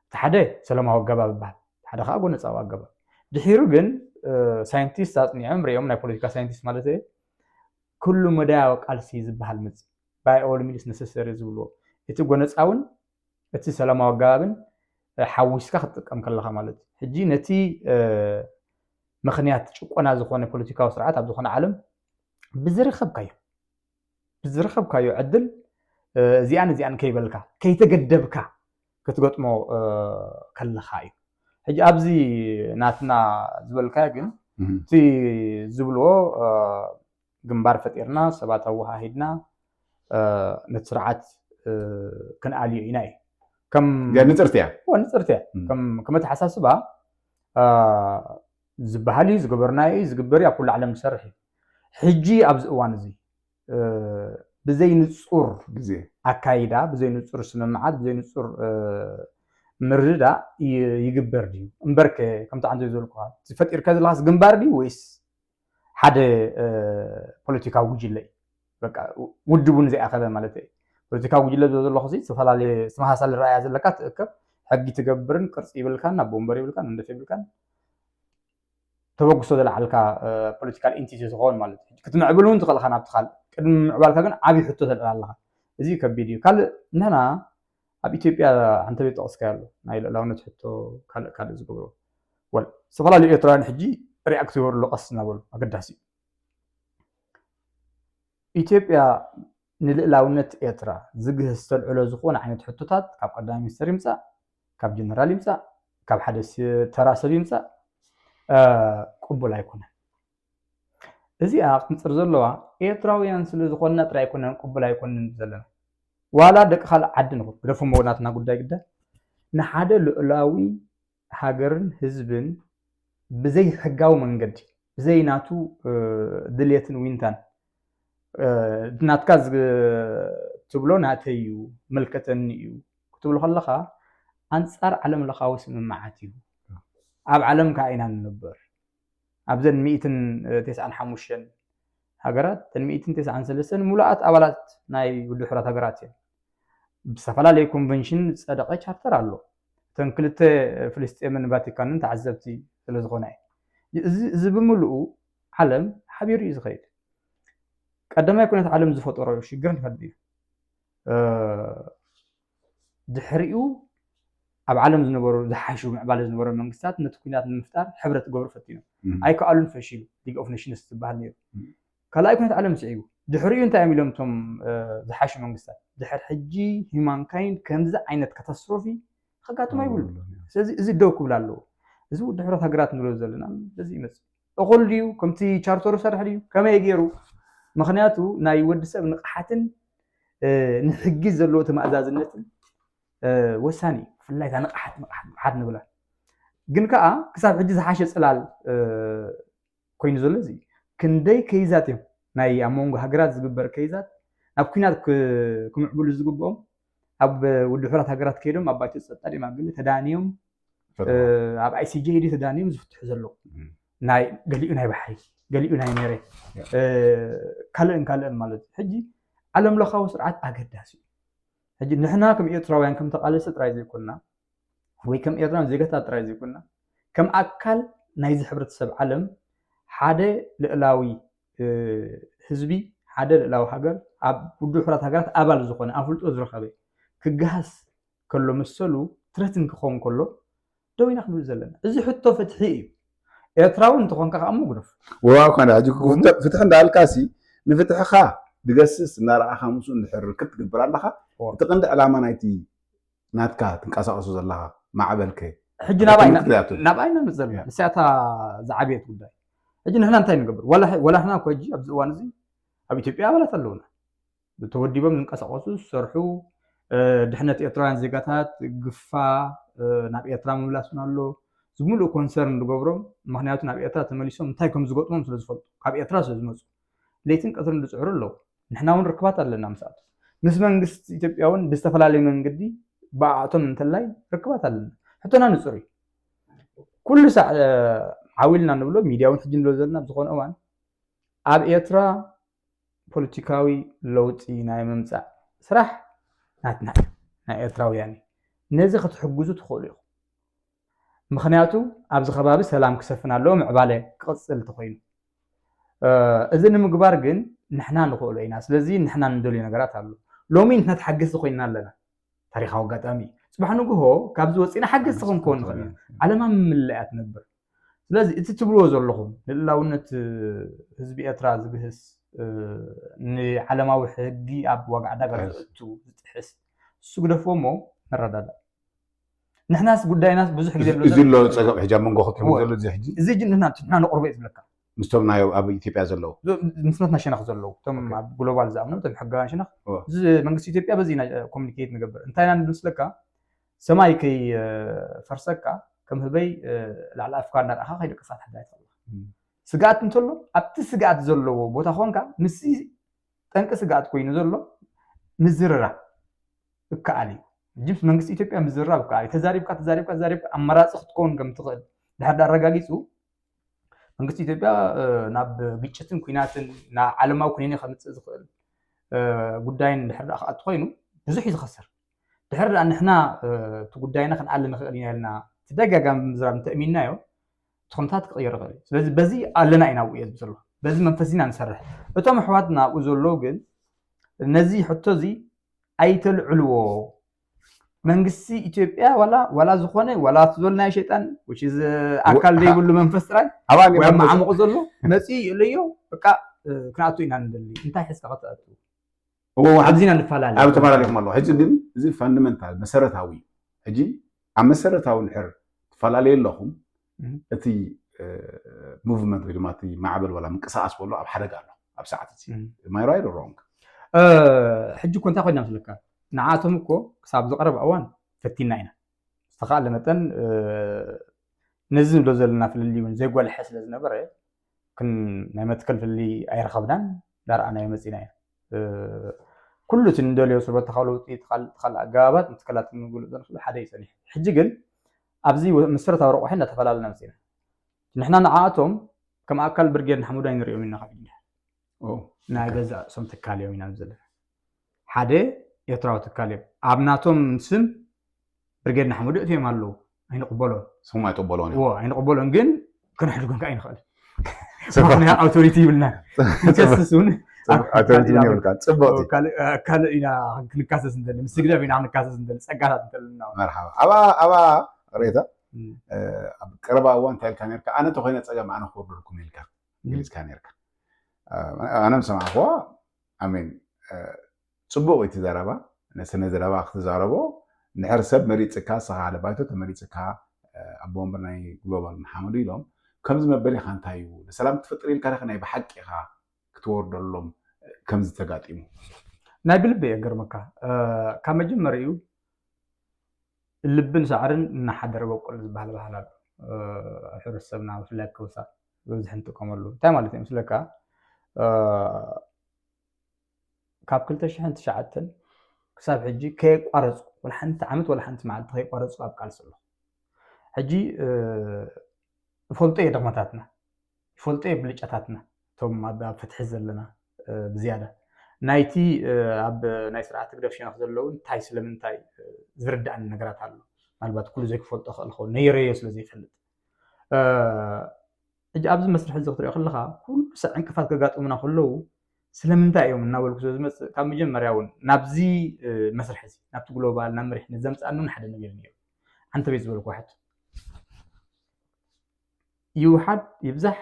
እቲ ሓደ ሰላማዊ ኣገባብ ይበሃል፣ ሓደ ከዓ ጎነፃዊ ኣገባብ። ድሒሩ ግን ሳይንቲስት ኣፅኒዖም ሪኦም፣ ናይ ፖለቲካ ሳይንቲስት ማለት ኩሉ መዳያዊ ቃልሲ ዝበሃል መፅእ፣ by all means necessary ዝብልዎ፣ እቲ ጎነፃውን እቲ ሰላማዊ ኣገባብን ሓዊስካ ክትጥቀም ከለካ ማለት እዩ። ሕጂ ነቲ ምክንያት ጭቆና ዝኾነ ፖለቲካዊ ስርዓት ኣብ ዝኾነ ዓለም ብዝረኸብካዮ ብዝረኸብካዮ ዕድል እዚኣን እዚኣን ከይበልካ ከይተገደብካ ክትገጥሞ ከለካ እዩ። ሕጂ ኣብዚ ናትና ዝበልካዮ ግን እቲ ዝብልዎ ግንባር ፈጢርና ሰባት ኣወሃሂድና ነቲ ስርዓት ክንኣልዮ ኢና እዩ። ከም ንፅርቲ እያ። ንፅርቲ እያ። ከም ኣተሓሳስባ ዝበሃል እዩ፣ ዝገበርናዮ እዩ፣ ዝግበር እዩ፣ ኣብ ኩሉ ዓለም ዝሰርሕ እዩ። ሕጂ ኣብዚ እዋን እዚ ብዘይ ንፁር ግዜ ኣካይዳ፣ ብዘይ ንፁር ስምምዓት፣ ብዘይ ንፁር ምርድዳእ ይግበር ድዩ? እምበርከ ከምቲ ዓንተ ዝበልኩካ እቲ ፈጢርካ ዘለካስ ግንባር ድዩ ወይስ ሓደ ፖለቲካዊ ጉጅለ እዩ? በቃ ውድቡ ንዘይኣኸለ ማለት እዩ። ፖለቲካዊ ጉጅለ ዝብል ዘለኹ ሲ ዝተፈላለየ ተመሳሳሊ ረኣያ ዘለካ ትእከብ፣ ሕጊ ትገብርን ቅርፂ ይብልካን ኣብ ወንበር ይብልካን እንደፍ ይብልካን ተበግሶ ዘለዓልካ ፖለቲካል ኢንቲቲ ዝኸውን ማለት እዩ። ክትምዕብል እውን ትኽእልካ ናብቲ ካልእ፣ ቅድሚ ምዕባልካ ግን ዓብዪ ሕቶ ተልዕል ኣለካ። እዚ ከቢድ እዩ። ካልእ ንሕና ኣብ ኢትዮጵያ ሓንተ ቤት ጠቕስካ ኣሎ ናይ ልዕላውነት ሕቶ ካልእ ካልእ ዝገብሮ ወል ዝተፈላለዩ ኤርትራውያን ሕጂ ሪኣክት ይበሉ ቀስ እናበሉ ኣገዳሲ እዩ። ኢትዮጵያ ንልእላውነት ኤርትራ ዝግህስ ተልዕሎ ዝኾነ ዓይነት ሕቶታት ካብ ቀዳማይ ሚኒስተር ይምጻእ፣ ካብ ጀነራል ይምጻእ፣ ካብ ሓደ ተራ ሰብ ይምጻእ ቅቡል ኣይኮነን። እዚኣ ክትምፅር ዘለዋ ኤርትራውያን ስለ ዝኾንና ጥራይ ኣይኮነን ቅቡል ኣይኮንን ዘለና። ዋላ ደቂ ካልእ ዓዲ ንኹን ግደፎ መወናትና ጉዳይ ግዳ ንሓደ ልእላዊ ሃገርን ህዝብን ብዘይ ሕጋዊ መንገዲ ብዘይ ናቱ ድልየትን ዊንታን ናትካ ትብሎ ናተይ እዩ መልከተኒ እዩ ክትብሎ ከለካ ኣንፃር ዓለም ለኻዊ ስምምዓት እዩ። ኣብ ዓለም ከዓ ኢና ንነበር። ኣብዘን ሚእትን ተስዓን ሓሙሽተን ሃገራት ተን ሚእትን ተስዓን ሰለስተን ሙሉኣት ኣባላት ናይ ውድብ ሕራት ሃገራት እየን። ብዝተፈላለየ ኮንቨንሽን ዝፀደቐ ቻርተር ኣሎ። እተን ክልተ ፍልስጤምን ቫቲካንን ተዓዘብቲ ስለዝኾነ እዩ። እዚ ብምልኡ ዓለም ሓቢሩ እዩ ዝኸይድ። ቀዳማይ ኩነት ዓለም ዝፈጠሮ ሽግር ንፈልጥ እዩ። ድሕሪኡ ኣብ ዓለም ዝነበሩ ዝሓሹ ምዕባለ ዝነበሩ መንግስታት ነቲ ኩናት ንምፍጣር ሕብረት ክገብሩ ፈቲኖም ኣይከኣሉን፣ ፈሺሉ። ሊግ ኦፍ ኔሽንስ ዝበሃል ነይሩ። ካልኣይ ኩነት ዓለም ስዒቡ ድሕሪኡ እንታይ እዮም ኢሎም እቶም ዝሓሹ መንግስታት? ድሕር ሕጂ ሂማንካይንድ ከምዚ ዓይነት ካታስትሮፊ ከጋጥሞ ይብሉ። ስለዚ እዚ ደው ክብል ኣለዎ። እዚ ውድብ ሕብረት ሃገራት ንብሎ ዘለና በዚ ይመፅእ። እኹል ድዩ? ከምቲ ቻርተሩ ሰርሕ ድዩ? ከመይ ገይሩ? ምክንያቱ ናይ ወዲ ሰብ ንቕሓትን ንሕጊ ዘለዎ ተማእዛዝነትን ወሳኒ እዩ። ብፍላይ እታ ንቕሓት ንቕሓት ንቕሓት ንብላ ግን ከዓ ክሳብ ሕጂ ዝሓሸ ፅላል ኮይኑ ዘሎ እዚ ክንደይ ከይዛት እዮም ናይ ኣብ መንጎ ሃገራት ዝግበር ከይዛት ናብ ኩናት ክምዕብሉ ዝግብኦም ኣብ ውድብ ሕራት ሃገራት ከይዶም ኣብ ባይቶ ፀጥታ ዲማ ግን ተዳንዮም ኣብ ኣይሲጄ ዲ ተዳንዮም ዝፍትሑ ዘለዉ ናይ ገሊኡ ናይ ባሕሪ ገሊኡ ናይ መሬት ካልእን ካልእን ማለት እዩ። ሕጂ ዓለም ለኻዊ ስርዓት ኣገዳሲ እዩ። ሕጂ ንሕና ከም ኤርትራውያን ከም ተቓለስቲ ጥራይ ዘይኮንና ወይ ከም ኤርትራውያን ዜጋታት ጥራይ ዘይኮንና ከም ኣካል ናይዚ ሕብረተሰብ ዓለም ሓደ ልእላዊ ህዝቢ ሓደ ልእላዊ ሃገር ኣብ ውድብ ሕራት ሃገራት ኣባል ዝኾነ ኣፍልጦ ዝረኸበ ክገሃስ ከሎ መሰሉ ትረትን ክኸውን ከሎ ደው ኢና ክንብል ዘለና። እዚ ሕቶ ፍትሒ እዩ። ኤርትራዊ እንተኾንካ ከዓ እሞ ግደፍ። ወዋ እኳ እንዳ ሕጂ ክፍተ- ፍትሒ እንዳልካ ሲ ንፍትሕኻ ድገስስ እናረኣኻ ምስኡ እንድሕር ርክብ ትገብር ኣለኻ። እዎ። እቲ ቀንዲ ዕላማ ናይቲ ናትካ ትንቀሳቐሶ ዘለኻ ማዕበልከ ሕጂ ናብኣይ ኢና- ክትሪኣ ትብል? ናብኣይ ኢና ንዘል ንስያታ ዝዓብየት ጉዳይ። ሕጂ ንሕና እንታይ ንገብር? ዋላ ሕ- ዋላ ሕና እኮ ሕጂ ኣብዚ እዋን እዚ ኣብ ኢትዮጵያ ኣባላት ኣለውና። ተወዲቦም ዝንቀሳቐሱ ዝሰርሑ ድሕነት ኤርትራውያን ዜጋታት ግፋ ናብ ኤርትራ ምምላስ እውን ኣሎ ዝምልኡ ኮንሰርን ዝገብሮም። ምክንያቱ ናብ ኤርትራ ተመሊሶም እንታይ ከም ዝገጥሞም ስለ ዝፈልጡ ካብ ኤርትራ ስለ ዝመፁ ለይትን ቀትርን ዝፅዕሩ ኣለዉ። ንሕና እውን ርክባት ኣለና ምስኣቱ ምስ መንግስቲ ኢትዮጵያ እውን ብዝተፈላለየ መንገዲ ብኣቶም እንተላይ ርክባት ኣለና። ሕቶና ንጹር እዩ። ኩሉ ሳዕ ዓው ኢልና ንብሎ፣ ሚድያ እውን ሕጂ ንብሎ ዘለና ኣብ ዝኾነ እዋን ኣብ ኤርትራ ፖለቲካዊ ለውጢ ናይ ምምፃእ ስራሕ ናትና እዩ፣ ናይ ኤርትራውያን እዩ። ነዚ ክትሕግዙ ትኽእሉ ኢኹም። ምኽንያቱ ኣብዚ ከባቢ ሰላም ክሰፍን ኣለዎ፣ ምዕባለ ክቕፅል እንተኾይኑ። እዚ ንምግባር ግን ንሕና ንኽእሎ ኢና። ስለዚ ንሕና ንደልዮ ነገራት ኣሎ። ሎሚ ንሕና ተሓገዝቲ ኮይንና ኣለና። ታሪኻዊ ኣጋጣሚ እዩ። ጽባሕ ንግሆ ካብዚ ወጺና ሓገዝቲ ክንከውን ንኽእል ኢና። ዓለማ ምምልእ እያ ትነብር። ስለዚ እቲ ትብልዎ ዘለኹም ንልላውነት ህዝቢ ኤርትራ ዝግህስ፣ ንዓለማዊ ሕጊ ኣብ ዋጋ ዕዳጋ ዘእቱ፣ ዝጥሕስ፣ እሱ ግደፍዎ እሞ ንረዳዳእ። ንሕናስ ጉዳይናስ ብዙሕ ግዜ ኣሎ። እዚ ኣሎ ጸገም ሕጂ ኣብ መንጎ ክልቲኦም ዘሎ እዚ ሕጂ። እዚ ሕጂ ንሕና ንሕና ንቕርቦ እዩ ዝብለካ። ምስቶም ናይ ኣብ ኢትዮጵያ ዘለዉ። ምስናትና ሸነኽ ዘለዉ፣ እቶም ኣብ ግሎባል ዝኣምኑ፣ እቶም ሕጋውያን ሸነኽ። እዚ መንግስቲ ኢትዮጵያ በዚ ኢና ኮሚኒኬት ንገብር። እንታይ ኢና ንብል ስለካ፣ ሰማይ ከይፈርሰካ ከም ህበይ ላዕሊ ኣፍካ እንዳረኣኻ ከይደቀሳ ትሕዳይ ትኽእል። ስግኣት እንተሎ ኣብቲ ስግኣት ዘለዎ ቦታ ኮንካ ምስ ጠንቂ ስግኣት ኮይኑ ዘሎ ምዝርራብ እከኣል እዩ። ሕጂ ምስ መንግስቲ ኢትዮጵያ ምዝርራብ እከኣል እዩ። ተዛሪብካ ተዛሪብካ ተዛሪብካ ኣማራፂ ክትከውን ከም ትኽእል ድሕር ኣረጋጊፁ መንግስቲ ኢትዮጵያ ናብ ግጭትን ኩናትን ናብ ዓለማዊ ኩነኔ ከምፅእ ዝኽእል ጉዳይን ድሕር ደኣ ክኣቱ ኮይኑ ብዙሕ እዩ ዝኸስር። ድሕር ደኣ ንሕና እቲ ጉዳይና ክንኣሊ ንኽእል ኢና ኢልና ተደጋጋሚ ብምዝራብ እንተእሚንናዮ እቲ ኩነታት ክቕየር ይኽእል እዩ። ስለዚ በዚ ኣለና ኢና ኣብኡ እየ ዝብል ዘለኹ። በዚ መንፈስ ኢና ንሰርሕ። እቶም ኣሕዋትና ኣብኡ ዘለዉ ግን ነዚ ሕቶ እዚ ኣይተልዕልዎ። መንግስቲ ኢትዮጵያ ዋላ ዋላ ዝኾነ ዋላ እቲ ዝበልናዮ ሸይጣን which is ኣካል ዘይብሉ መንፈስ ጥራይ ወይ ኣብ መዓሙቑ ዘሎ መፂኡ ይእለዮ። በቃ ክንኣቱ ኢና ንደሊ። እንታይ ሒዝካ ከተኣቱ? ኣብዚ ኢና ንፈላለ። ኣብ ተፈላለኹም ኣለኹ። ሕጂ ግን እዚ ፋንዳመንታል መሰረታዊ እዩ። ሕጂ ኣብ መሰረታዊ እንድሕር ትፈላለዩ ኣለኹም እቲ ሙቭመንት ወይ ድማ እቲ ማዕበል ዋላ ምንቅስቃስ በሎ ኣብ ሓደጋ ኣሎ ኣብ ሰዓት እዚ። ማይራይ ሮንግ። ሕጂ እኮ እንታይ ኮይና መስለካ? ንዓቶም እኮ ክሳብ ዝቐረብ እዋን ፈቲና ኢና። ዝተኻለ መጠን ነዚ ንብሎ ዘለና ፍልልይ እውን ዘይጎልሐ ስለ ዝነበረ ናይ መትከል ፍልልይ ኣይረኸብናን። ዳርኣናዮ መፂና ኢና። ኩሉ እቲ ንደልዮ ስርበተኻዊ ለውጢ ትኻል ኣገባባት ንትካላት ንግልፅ ንክሉ ሓደ እዩ ፀኒሑ። ሕጂ ግን ኣብዚ መሰረታዊ ረቋሒ እንዳተፈላለና መፂና። ንሕና ንዓኣቶም ከም ኣካል ብርጌድ ንሓመዱ ኣይንሪኦም ኢና ካብ ኢንድያ ናይ ገዛእ ርእሶም ትካል እዮም ኢና ዘለና። ሓደ ኤርትራዊ ትካል እዮም። ኣብ ናቶም ስም ብርጌድ ንሓመዱ እትዮም ኣለዉ። ኣይንቕበሎን። ስም ኣይትቕበሎን እዮም። እዎ ኣይንቕበሎን፣ ግን ከነሕድጎም ከኣ ኣይንኽእል። ምክንያቱ ኣውቶሪቲ ይብልና። ንከስስ እውን ኣውቶሪቲ እውን የብልካ። ጽቡቕ እዩ። ካልእ ኢና ክንካሰስ እንደሊ፣ ምስ ህግደፍ ኢና ክንካሰስ እንደሊ፣ ጸጋታት እንተልና። መርሓባ። ኣባ ኣባ ሬታ ኣብ ቀረባ እዋን እንታይ ኢልካ ነርካ? ኣነ ተኾይነ ጸገም ኣነ ክወርደልኩም ኢልካ ገሊጽካ ነርካ። ኣነ ምሰማዕክዋ ኣሜን ጽቡቕ እቲ ዘረባ። ነሰነ ዘረባ ክትዛረቦ ንድሕር ሰብ መሪጽካ፣ ንስኻ ሓደ ባይቶ ተመሪጽካ፣ ኣቦ ወንበር ናይ ግሎባል ንሓመዱ ኢሎም ከምዚ መበሊኻ እንታይ እዩ ንሰላም ክትፈጥር ኢልካ ዲኻ ናይ ብሓቂ ኢኻ ክትወርደሎም ከምዚ ተጋጢሙ? ናይ ብልቢ እየ ገርመካ። ካብ መጀመሪኡ ልብን ሳዕርን እናሓደረ በቁል ዝበሃል ባህል ኣሎ። ኣብ ሕብረተሰብና ብፍላይ ኣብ ከውሳ ብብዝሒ ንጥቀመሉ። እንታይ ማለት እዩ ምስለካ? ካብ ክልተ ሽሕን ትሽዓተን ክሳብ ሕጂ ከየቋረፅኩ፣ ወላ ሓንቲ ዓመት ወላ ሓንቲ መዓልቲ ከየቋረፅኩ ኣብ ቃልሲ ኣለኹ። ሕጂ ይፈልጦ እየ ድኽመታትና፣ ይፈልጦ እየ ብልጫታትና፣ እቶም ኣብ ፍትሒ ዘለና ብዝያዳ ናይቲ ኣብ ናይ ስርዓት ህግደፍ ሸነኽ ዘለዉ እንታይ ስለምንታይ ዝርድኣኒ ነገራት ኣሎ። ምናልባት ኩሉ ዘይክፈልጦ ክእል ኸውን ነይረዮ ስለ ዘይፈልጥ። ሕጂ ኣብዚ መስርሕ እዚ ክትሪኦ ከለኻ ኩሉ ሰብ ዕንቅፋት ከጋጥሙና ከለዉ ስለምንታይ እዮም እናበልኩ ስለ ዝመፅእ ካብ መጀመርያ እውን ናብዚ መስርሕ እዚ ናብቲ ግሎባል ናብ መሪሕነት ዘምፅኣኒ እውን ሓደ ነገር ነይሩ። ዓንተ ቤት ዝበልኩ ሕቶ ይውሓድ ይብዛሕ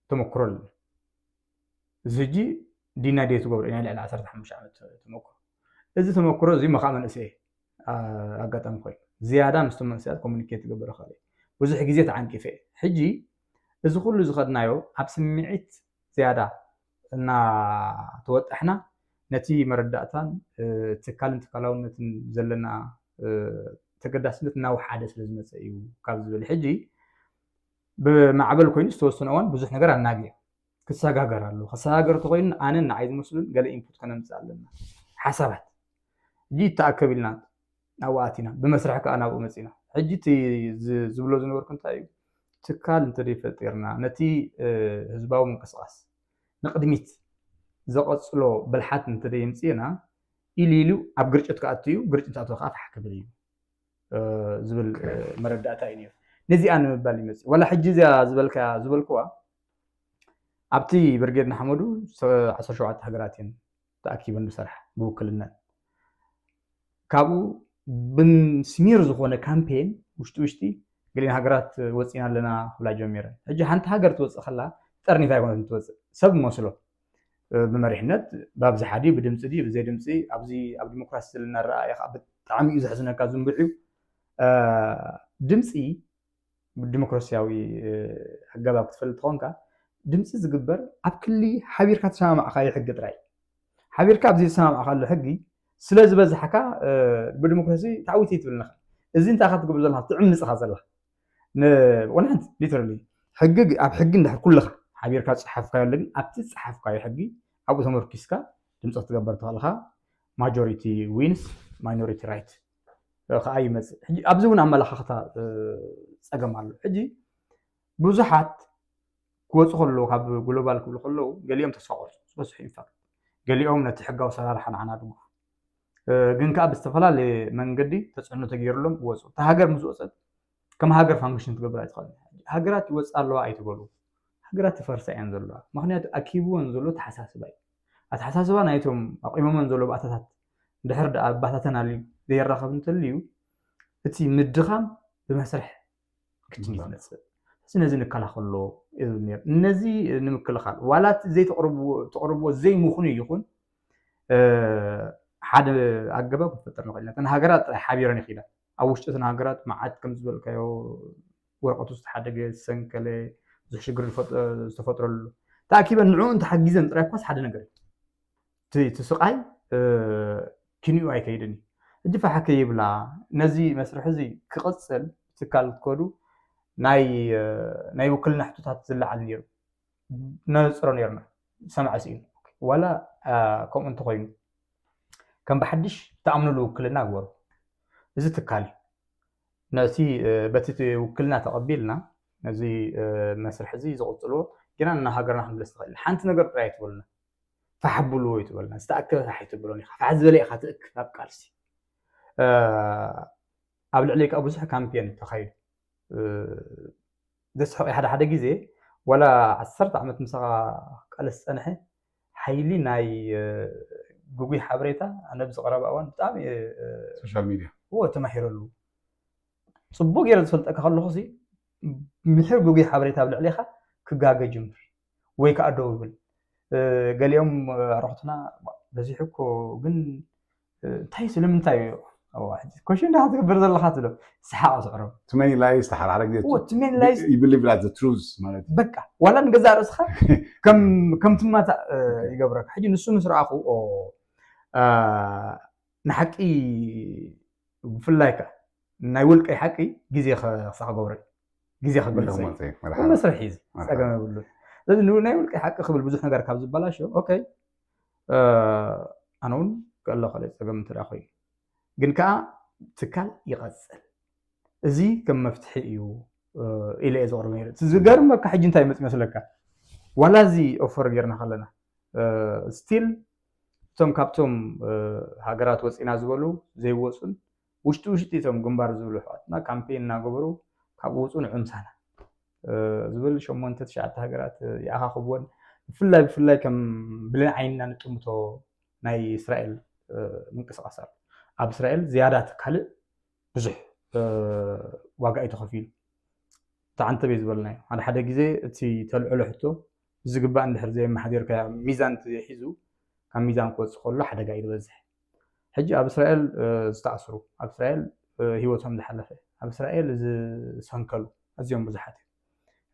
ተመክሮ ኣለኒ። እዚ ሕጂ ዲና ድየ ትገብሮ ናይ ልዕሊ ዓሰርተ ሓሙሽተ ዓመት ተመክሮ። እዚ ተመክሮ እዚ መኻእ መንእሰይ ኣጋጣሚ ኮይኑ ዝያዳ ምስቶም መንእሰያት ኮሚኒኬት ትገብር ኽእል ብዙሕ ግዜ ተዓንቂፈ። ሕጂ እዚ ኩሉ ዝኸድናዮ ኣብ ስምዒት ዝያዳ እናተወጣሕና ነቲ መረዳእታን ትካልን ትካላውነትን ዘለና ተገዳስነት እናወሓደ ስለ ዝመፀ እዩ ካብ ዝብል ሕጂ ብማዕበል ኮይኑ ዝተወሰነ እዋን ብዙሕ ነገር ኣናግዮ ክሰጋገር ኣሎ። ክሰጋገር ተኮይኑ ኣነን ንዓይ ዝመስሉን ገለ ኢንፑት ከነምፅእ ኣለና። ሓሳባት ሕጂ ይተኣከብ ኢልና ናብኡ ኣቲና፣ ብመስርሕ ከዓ ናብኡ መፂና። ሕጂ እቲ ዝ- ዝብሎ ዝነበርኩ እንታይ እዩ፣ ትካል እንተደይ ፈጢርና ነቲ እ፣ ህዝባዊ ምንቅስቃስ ንቅድሚት ዘቐፅሎ ብልሓት እንተደይ ምፅእና ኢሉ ኢሉ ኣብ ግርጭት ክኣቱ እዩ። ግርጭት ኣቶ ከዓ ፋሕ ክብል እዩ እ፣ ዝብል እ፣ መረዳእታ እዩ ነይሩ። ነዚኣ ንምባል ይመፅእ ዋላ ሕጂ እዚኣ ዝበልካ ዝበልክዋ ኣብቲ ብርጌድ ንሓመዱ ሰ- ዓሰርተ ሸውዓተ ሃገራት እየን ተኣኪበን ዝሰርሓ ብውክልነን። ካብኡ ብስሚር ዝኾነ ካምፔን ውሽጢ ውሽጢ ገሊን ሃገራት ወፂና ኣለና ክብላ ጀሚረን። ሕጂ ሓንቲ ሃገር ትወፅእ ከላ ጠርኒፋ ኣይኮነትን ትወፅእ፣ ሰብ መስሎ እ፣ ብመሪሕነት ብኣብዝሓ ድዩ ብድምፂ ድዩ ብዘይ ድምፂ ኣብዚ ኣብ ዲሞክራሲ ዘለና ረኣየ ከዓ ብጣዕሚ እዩ ዘሕዝነካ ዝንብዕ እዩ እ፣ ድምፂ ብዲሞክራሲያዊ ኣገባብ ክትፈልጥ ተኾንካ ድምፂ ዝግበር ኣብ ክሊ ሓቢርካ ተሰማማዕካዮ ሕጊ ጥራይ። ሓቢርካ ኣብዚ ዝሰማማዕካሉ ሕጊ ስለ ዝበዝሓካ ብዲሞክራሲ ታዕዊት ትብል ነኻ። እዚ እንታይ ኢኻ ትገብር ዘለኻ? ትዕምፅ ኢኻ ዘለኻ። ንቆንሕንቲ ሊትራሊ ሕጊ ኣብ ሕጊ እንድሕር ኩልኻ ሓቢርካ ዝፀሓፍካዮ ኣሎ፣ ግን ኣብቲ ዝፀሓፍካዮ ሕጊ ኣብኡ ተመርኪስካ ድምፂ ክትገበር ተኽእልካ ማጆሪቲ ዊንስ ማይኖሪቲ ራይት ከዓ ይመፅእ። ሕጂ ኣብዚ እውን ኣመላኻኽታ እ፣ ፀገም ኣሎ። ሕጂ ብዙሓት ክወፁ ከለዉ ካብ ግሎባል ክብሉ ከለዉ ገሊኦም ተስፋ ቆርፁ ዝበዝሑ ኢንፋክት ገሊኦም ነቲ ሕጋዊ ሰራርሓ ንዓና ድግፉ እ፣ ግን ከዓ ብዝተፈላለየ መንገዲ ተፅዕኖ ተገይሩሎም ክወፁ እታ ሃገር ምስ ወፀት ከም ሃገር ፋንክሽን ትገብር ኣይትኽእል። ሃገራት ይወፅኣ ኣለዋ ኣይትበሉ፣ ሃገራት ይፈርሳ እየን ዘለዋ። ምክንያቱ ኣኪብወን ዘሎ ተሓሳስባ እዩ። ኣተሓሳስባ ናይቶም ኣቂሞመን ዘሎ ባእታታት ድሕር ደኣ ባታተን ኣልዩ ዘየራኸብ እንተልዩ እቲ ምድኻም ብመስርሕ ክትኒ ትመፅእ። እዚ ነዚ ንከላኸሎ ነዚ ንምክልኻል ዋላ እቲ ዘይተቕርብዎ ዘይምኹኑ ይኹን ሓደ ኣገባብ ክንፈጥር ንኽእል ኢና። እተን ሃገራት ጥራይ ሓቢረን ይኽእላ። ኣብ ውሽጢ እተን ሃገራት መዓት ከም ዝበልካዮ ወረቀቱ ዝተሓደገ ዝሰንከለ ብዙሕ ሽግር ዝተፈጥረሉ ተኣኪበን ንዕኡ እንተሓጊዘን ጥራይ እኳስ ሓደ ነገር እቲ ስቃይ ኪንኡ ኣይከይድን እዩ። ሕጂ ፋሕ ከይብላ ነዚ መስርሕ እዚ ክቕፅል ትካል ክትከዱ ናይ ውክልና ሕቶታት ዝለዓል ነይሩ። ነንፅሮ ነርና ሰማዒ ስኢኑ ዋላ ከምኡ እንተኮይኑ ከም ብሓድሽ ተኣምኑሉ ውክልና ግበሩ። እዚ ትካል ነቲ በቲ ውክልና ተቐቢልና ነዚ መስርሕ እዚ ዝቕፅልዎ ግና ንሃገርና ክንምለስ ንኽእል ሓንቲ ነገር ጥራይ ኣይትበሉና። ፋሕ ብልዎ ኣይትበሉና። ዝተኣከበ ፋሕ ኣይትበሎን ኢኻ። ፋሕ ዝበለ ኢኻ ትእክብ ኣብ ቃልሲ። ኣብ ልዕሊ ከዓ ብዙሕ ካምፔን ተኻይዱ። ዘስሕቕ ሓደ ሓደ ግዜ ዋላ ዓሰርተ ዓመት ምሳኻ ቃለስ ዝፀንሐ ሓይሊ ናይ ግጉይ ሓበሬታ ኣነ ብዝቐረባ እዋን ብጣዕሚ ሶሻል ሚድያ እዎ ተማሂረሉ። ፅቡቅ ገይረ ዝፈልጠካ ከለኹ ምሕር ግጉይ ሓበሬታ ኣብ ልዕሌኻ ክጋገ ጅምር ወይ ከዓ ደው ይብል። ገሊኦም ኣረኽትና በዚሑ እኮ ግን እንታይ ስለምንታይ እዩ ኮሽን ዳ ትገብር ዘለኻ ትብሎ። ሰሓቕ ስዕሮ ትመኒ ላይስ ተሓራረ ግዜ ትመኒ ላይስ ይብል ብላ ትሩዝ ማለት እዩ። በቃ ዋላ ንገዛእ ርእስኻ ከም ከም ትማታእ ይገብረካ። ሕጂ ንሱ ምስ ረኣኹ ንሓቂ ብፍላይ ከ ናይ ውልቀይ ሓቂ ግዜ ክሳዕ ክገብረ ግዜ ክገልፀ መስርሕ እዩ። ፀገም የብሉን። ስለዚ ናይ ውልቀይ ሓቂ ክብል ብዙሕ ነገር ካብ ዝበላሾ ኦኬ ኣነ እውን ከሎ ካልእ ፀገም እንተ ኮይኑ ግን ከዓ ትካል ይቐፅል። እዚ ከም መፍትሒ እዩ ኢለ እየ ዘቕርብ ነይሩ። ዝገርመካ ሕጂ እንታይ መፅ መስለካ ዋላ እዚ ኦፈር ጌርና ከለና ስቲል እቶም ካብቶም ሃገራት ወፂና ዝበሉ ዘይወፁን ውሽጢ ውሽጢ እቶም ግንባር ዝብሉ ኣሕዋትና ካምፔን እናገበሩ ካብኡ ውፁ ንዑ ምሳና ዝብል ሸሞንተ ትሽዓተ ሃገራት ይኣኻኽብወን። ብፍላይ ብፍላይ ከም ብሌን ዓይንና ንጥምቶ ናይ እስራኤል ምንቅስቃስ ኣሎ። ኣብ እስራኤል ዝያዳ እቲ ካልእ ብዙሕ ዋጋ እዩ ተኸፊሉ። ተዓንተበይ ዝበልናዮ ሓደ ሓደ ግዜ እቲ ተልዕሎ ሕቶ ብዝግባእ እንድሕር ዘየመሓዲርካዮ ሚዛን ሒዙ ካብ ሚዛን ክወፅእ ከሎ ሓደጋ እዩ ዝበዝሕ። ሕጂ ኣብ እስራኤል ዝተኣስሩ ኣብ እስራኤል ህይወቶም ዝሓለፈ ኣብ እስራኤል ዝሰንከሉ ኣዝዮም ብዙሓት እዮም።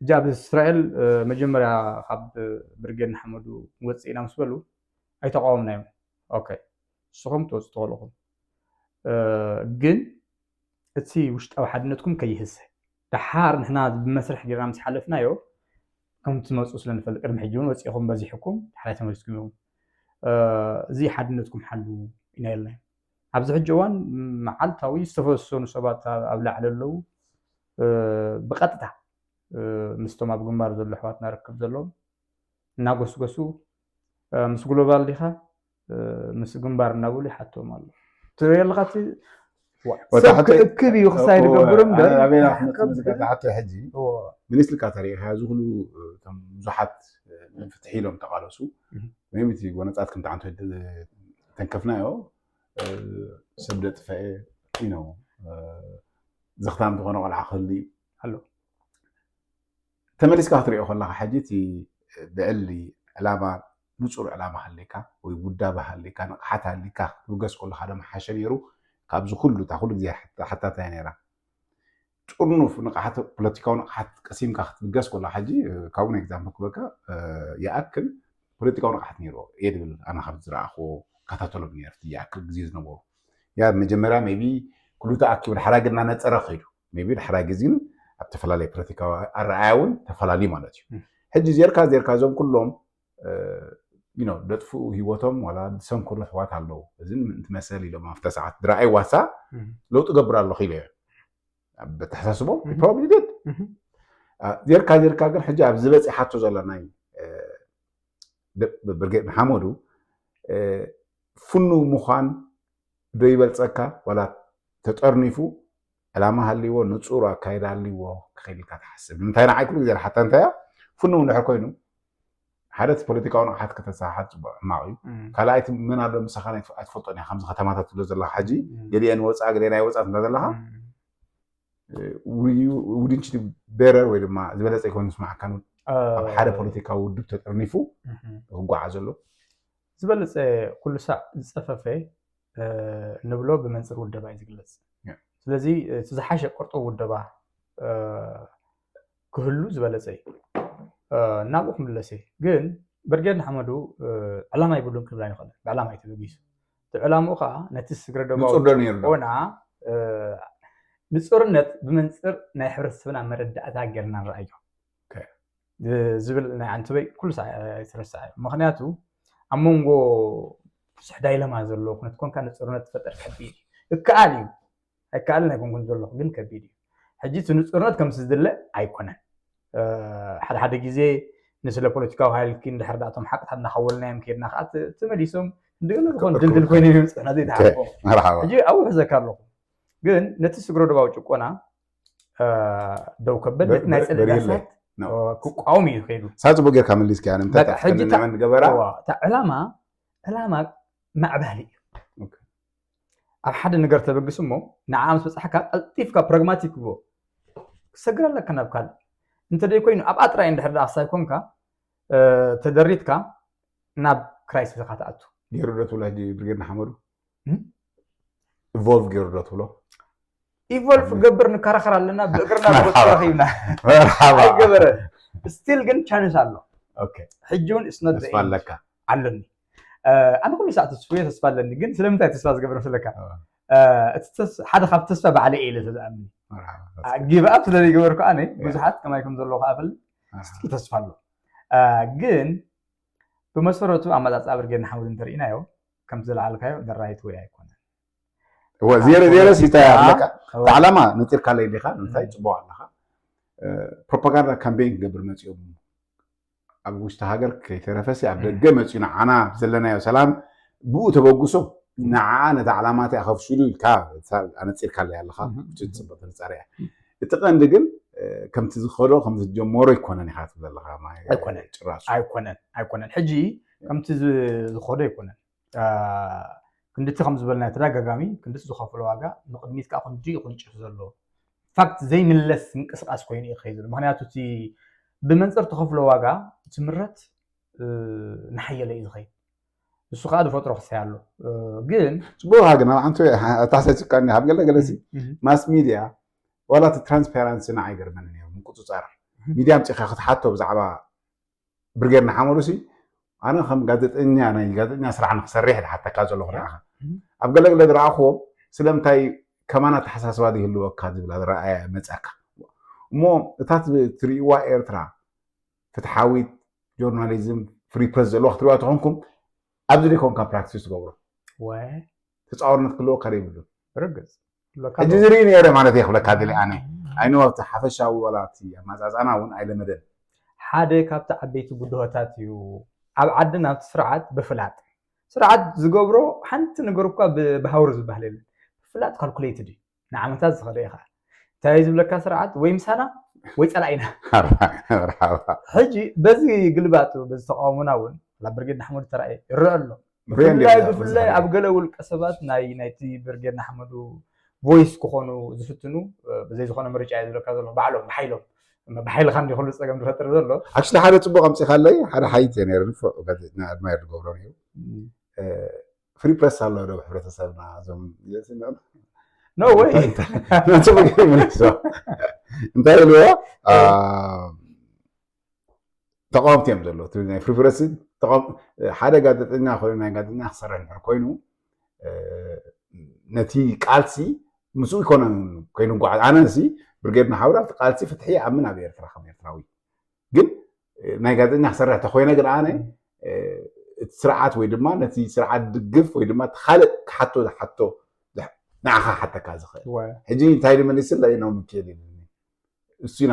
ሕጂ ኣብ እስራኤል መጀመርያ ካብ ብርጌድ ንሓመዱ ንወፅእ ኢና ምስ በሉ ኣይተቃወምናዮም። ኦኬ ንስኹም ትወፁ ትኽእሉ ኢኹም ግን እቲ ውሽጣዊ ሓድነትኩም ከይህሰ ደሓር ንሕና ብመስርሕ ጌርና ምስ ሓለፍናዮ ከም ትመፁ ስለ ንፈልጥ ቅድሚ ሕጂ እውን ወፂእኹም በዚሕኩም ድሓር ተመሊስኩም ኢኹም እዚ ሓድነትኩም ሓሉ ኢና ኢልናዮ። ኣብዚ ሕጂ እዋን መዓልታዊ ዝተፈሰኑ ሰባት ኣብ ላዕሊ ኣለዉ። ብቀጥታ ምስቶም ኣብ ግንባር ዘሎ ኣሕዋትና ርክብ ዘለዎም እናጎስጎሱ፣ ምስ ግሎባል ዲኻ ምስ ግንባር እናበሉ ይሓቶም ኣሎ። ትሪኦ ኣለካ እቲ ሰብ ክእክብ እዩ ክሳይ ዝገብር እምበር ኣበና ክመዝካ ዝሓቶ ሕጂ ሚኒስትሪ ካታሪ ኢኻ እዚ ኩሉ እቶም ብዙሓት ንፍትሒ ኢሎም ተቃለሱ ወይም እቲ ጎነፃት ከምቲ ዓንቶ ተንከፍናዮ ሰብ ደጥፈአ ኢኖ ዘኽታም ዝኾነ ቆልዓ ክህሉ እዩ ኣሎ። ተመሊስካ ክትሪኦ ከለካ ሕጂ እቲ ብዕሊ ዕላማ ንፁር ዕላማ ሃሊካ ወይ ውዳበ ሃሊካ ንቕሓት ሃሊካ ክትብገስ ከለካ ደማ ሓሸ ነይሩ። ካብዚ ኩሉ እታ ኩሉ ግዜ ሓታታይ ነይራ ጥርኑፍ ንቕሓት ፖለቲካዊ ንቕሓት ቀሲምካ ክትብገስ ከለካ ሕጂ ካብኡ ናይ ኤግዛምፕል ክበካ ይኣክል ፖለቲካዊ ንቕሓት ነይርዎ እየ ድብል ኣነ ካብ ዝረኣኽዎ ከታተሎም ነርፍቲ ይኣክል ግዜ ዝነበሩ ያ መጀመርያ ሜቢ ክሉ ተኣኪቡ ድሕራይ ግን እናነፀረ ከይዱ ሜቢ ድሕራይ ግዜ ግን ኣብ ተፈላለየ ፖለቲካዊ ኣረኣያ እውን ተፈላለዩ ማለት እዩ ሕጂ ዜርካ ዜርካ እዞም ኩሎም ደጥፍኡ ሂወቶም ዋላ ዝሰንክሉ ኣሕዋት ኣለዉ እዚ ምእንቲ መሰል ኢሎም ኣብታ ሰዓት ዝረኣይ ዋሳ ለውጢ ገብር ኣለኹ ኢለ በተሓሳስቦም probably did ዜርካ ዜርካ ግን ሕጂ ኣብዚ በፂሓቶ ዘላ ናይ ብርጌድ ንሓመዱ ፍኑ ምዃን ዶ ይበልፀካ ዋላ ተጠርኒፉ ዕላማ ሃልይዎ ንፁር ኣካይዳ ሃልይዎ ክኸይድ ኢልካ ትሓስብ ንምንታይ ንዓይ ኩሉ ግዜ ሓታ እንታይ እያ ፍኑ እንድሕር ኮይኑ ሓደ እቲ ፖለቲካዊ ንቕሓት ከተሰሓሓት ፅቡቅ ሕማቕ እዩ ካልኣይቲ መን ኣሎ ምሳኻ ኣይትፈልጦን እያ ከምዚ ከተማታት ትብሎ ዘለካ ሕጂ ገሊአን ወፃ ገሊአን ኣይወፃት እንዳ ዘለካ wouldn't you better ወይ ድማ ዝበለፀ ይኮን ዝስማዓካ ኣብ ሓደ ፖለቲካዊ ውድብ ተጠርኒፉ ክጓዓ ዘሎ ዝበለፀ ኩሉ ሳዕ ዝፀፈፈ ንብሎ ብመንፅር ውደባ እዩ ዝግለፅ ስለዚ እቲ ዝሓሸ ቅርጡው ውደባ ክህሉ ዝበለፀ እዩ ናብኡ ክምለስ እየ ግን ብርጌድ ንሓመዱ ዕላማ ይብሉን ክብል ኣይንኽእልን ብዕላማ እዩ ተበጊሱ እቲ ዕላምኡ ከዓ ነቲ ስግረ ደባዊ ጭቆና ንፁርነት ብመንፅር ናይ ሕብረተሰብና መረዳእታ ጌርና ንረኣዮ ዝብል ናይ ዓንትበይ ኩሉ ሳዕ ኣይትረስዓ እዩ ምክንያቱ ኣብ መንጎ ብዙሕ ዳይለማ ዘሎ ኩነት ኮንካ ንፁርነት ትፈጠር ከቢድ እዩ እከኣል እዩ ኣይከኣልን ኣይኮንኩን ዘለኹ ግን ከቢድ እዩ ሕጂ እቲ ንፁርነት ከምስ ዝድለ ኣይኮነን ሓደ ሓደ ግዜ ንስለ ፖለቲካዊ ሃይልኪ እንድሕር ዳእቶም ሓቅታት እናኸወልናዮም ከድና ከዓ ተመሊሶም እንደገና ዝኾን ድልድል ኮይኖም ይምፅእና ዘይተሓቆ ሕጂ ኣብኡ ሕዘካ ኣለኹ ግን ነቲ ስግረ ዶባዊ ጭቆና ደው ከበል ነቲ ናይ ፅልእ ዳሳት ክቋወም እዩ ከይዱ ሳ ፅቡቅ ጌርካ መሊስካ እያ ንምንታይ ሕጂ ተፍቀደና ንገበራ እዋ፣ እታ ዕላማ ዕላማ ማዕባሊ እዩ ኣብ ሓደ ነገር ተበግስ እሞ ንዓ ምስ በፃሕካ ቀልጢፍካ ፕራግማቲክ ግቦ ክሰግር ኣለካ ናብ ካልእ እንተ ደይ ኮይኑ ኣብኣ ጥራይ እንድሕር ደኣ ክሳይ ኮንካ ተደሪትካ ናብ ክራይሲስ ኢኻ ትኣቱ ገይሩ ዶ ትብሎ ሕጂ ብርጌድ ንሓመዱ ኢቮልቭ ገይሩ ዶ ትብሎ ኢቮልቭ ገብር ንከራኸር ኣለና ብእግርና ብጎት ረኺብና ኣይገበረ ስቲል ግን ቻንስ ኣሎ ሕጂ እውን እስነት ኣለካ ኣለኒ ኣነ ኩሉ ሰዓት ተስፉ ተስፋ ኣለኒ ግን ስለምንታይ ተስፋ ዝገብር ስለካ ሓደ ካብ ተስፋ ባዕለ እየ ኢለ ስለዝኣምን ጊቭ ኣፕ ስለዘይገበርኩ ኣነ ብዙሓት ከማይ ከም ዘለዎ ከኣፈል ስቲል ተስፋ ኣሎ ግን ብመሰረቱ ኣመፃፅኣ ብርጌድ ንሓመዱ እንተርኢናዮ ከምቲ ዝለዓልካዮ ደራይት ወይ ኣይኮነን ዜረ ዜረ ሲታ ኣለካ ዓላማ ነፂርካ ለይ ዲኻ እንታይ ፅቡቅ ኣለካ ፕሮፓጋንዳ ካምፔን ክገብር መፂኦም ኣብ ውሽጢ ሃገር ከይተረፈሲ ኣብ ደገ መፂኡ ንዓና ዘለናዮ ሰላም ብኡ ተበግሶ ንዓ ነቲ ዓላማት ኣኸፍሽሉ ኢልካ ኣነፂርካ ኣለይ ኣለካ ፅበቅ ተነፃርያ እቲ ቀንዲ ግን ከምቲ ዝኸዶ ከምቲ ዝጀመሮ ይኮነን ኢካ ትብል ዘለካ ጭራሽ ኣይኮነን ኣይኮነን ሕጂ ከምቲ ዝኸዶ ኣይኮነን ክንድቲ ከም ዝበልና ተደጋጋሚ ክንድቲ ዝኸፍሎ ዋጋ ንቅድሚት ከዓ ክንዲ ይቁንጭፍ ዘሎ ፋክት ዘይምለስ ምንቅስቃስ ኮይኑ እዩ ከይድ ዘሎ ምክንያቱ እቲ ብመንፅር ተኸፍሎ ዋጋ ትምረት ንሓየለ እዩ ዝኸይድ ንሱ ከዓ ዝፈጥሮ ክሳይ ኣሎ ግን ፅቡቅ ግን ኣብ ዓንቶ ኣታሰጭቃኒ ኣብ ገለ ገለሲ ማስ ሚድያ ዋላ እቲ ትራንስፓረንሲ ንዓይ ገርመኒ ነይሩ ምቁፅፃር ሚድያ ምፅኻ ክትሓቶ ብዛዕባ ብርጌድ ንሓመዱ ሲ ኣነ ከም ጋዜጠኛ ናይ ጋዜጠኛ ስራሕ ንክሰርሕ ዝሓተካ ዘለኹ ንዓኻ ኣብ ገለገለ ዝረኣኽዎ ስለምንታይ ከማን ኣተሓሳስባ ዝህልወካ ዝብል ኣረኣያ መፀካ እሞ እታ ትሪእዋ ኤርትራ ፍትሓዊት ጆርናሊዝም ፍሪ ፕረስ ዘለዋ ክትሪዋ ተኾንኩም ኣብዚ ደይኮንካ ፕራክቲስ ትገብሮ ተጻዋርነት ክህልወካ ዶ የብሉን? ብርግጽ ሕጂ ዝርኢ ነይረ ማለት እየ ክብለካ ደሊ ኣነ። ኣይኖ ኣብቲ ሓፈሻዊ ዋላ ኣብቲ ኣመጻጽኣና እውን ኣይለመደን። ሓደ ካብቲ ዓበይቲ ብድሆታት እዩ ኣብ ዓድና ኣብቲ ስርዓት ብፍላጥ ስርዓት ዝገብሮ ሓንቲ ነገር እኳ ብሃውር ዝበሃል የለን። ብፍላጥ ካልኩሌትድ እዩ። ንዓመታት ዝኸደ እዩ ከዓ እንታይ ዝብለካ ስርዓት ወይ ምሳና ወይ ፀላኢና። ሕጂ በዚ ግልባጡ በዚ ተቃውሞና እውን ላ ብርጌድ ንሓመዱ ተራእየ ይረአ ኣሎ። ብፍላይ ብፍላይ ኣብ ገለ ውልቀ ሰባት ናይ ናይቲ ብርጌድ ንሓመዱ ቮይስ ክኾኑ ዝፍትኑ ብዘይ ዝኾነ ምርጫ እዩ ዝብለካ ዘሎ። ባዕሎም ብሓይሎም ብሓይልካ እንዲ ኩሉ ፀገም ዝፈጥር ዘሎ። ኣክሽሊ ሓደ ፅቡቅ ኣምፂኻለይ ሓደ ሓይት እየ ነይሩ ንፉዕ ጋዜጠኛ ኣድማየር ዝገብሮ ነይሩ። ፍሪ ፕረስ ኣሎ ዶ ሕብረተሰብና እዞም ኖ ወይ ጽቡቅ ይመልሶ እንታይ ኢልዎ ተቃወምቲ እዮም ዘለዉ ናይ ፍሪ ፕረስ ሓደ ጋዜጠኛ ኮይኑ ናይ ጋዜጠኛ ክሰርሕ ድሕር ኮይኑ ነቲ ቃልሲ ምስኡ ይኮነ ኮይኑ ጓዓዝ ኣነ ሲ ብርጌድ ንሓውራ ቃልሲ ፍትሒ ይኣምን ኣብ ኤርትራ ከም ኤርትራዊ ግን ናይ ጋዜጠኛ ክሰርሕ ተኮይነ ግን ኣነ እቲ ስርዓት ወይ ድማ ነቲ ስርዓት ድግፍ ወይ ድማ እቲ ካልእ ክሓቶ ዝሓቶ ንዓኻ ሓተካ ዝኽእል ሕጂ እንታይ ድመሊስለ ኢኖ ምክል ኢሉኒ እሱ ኢና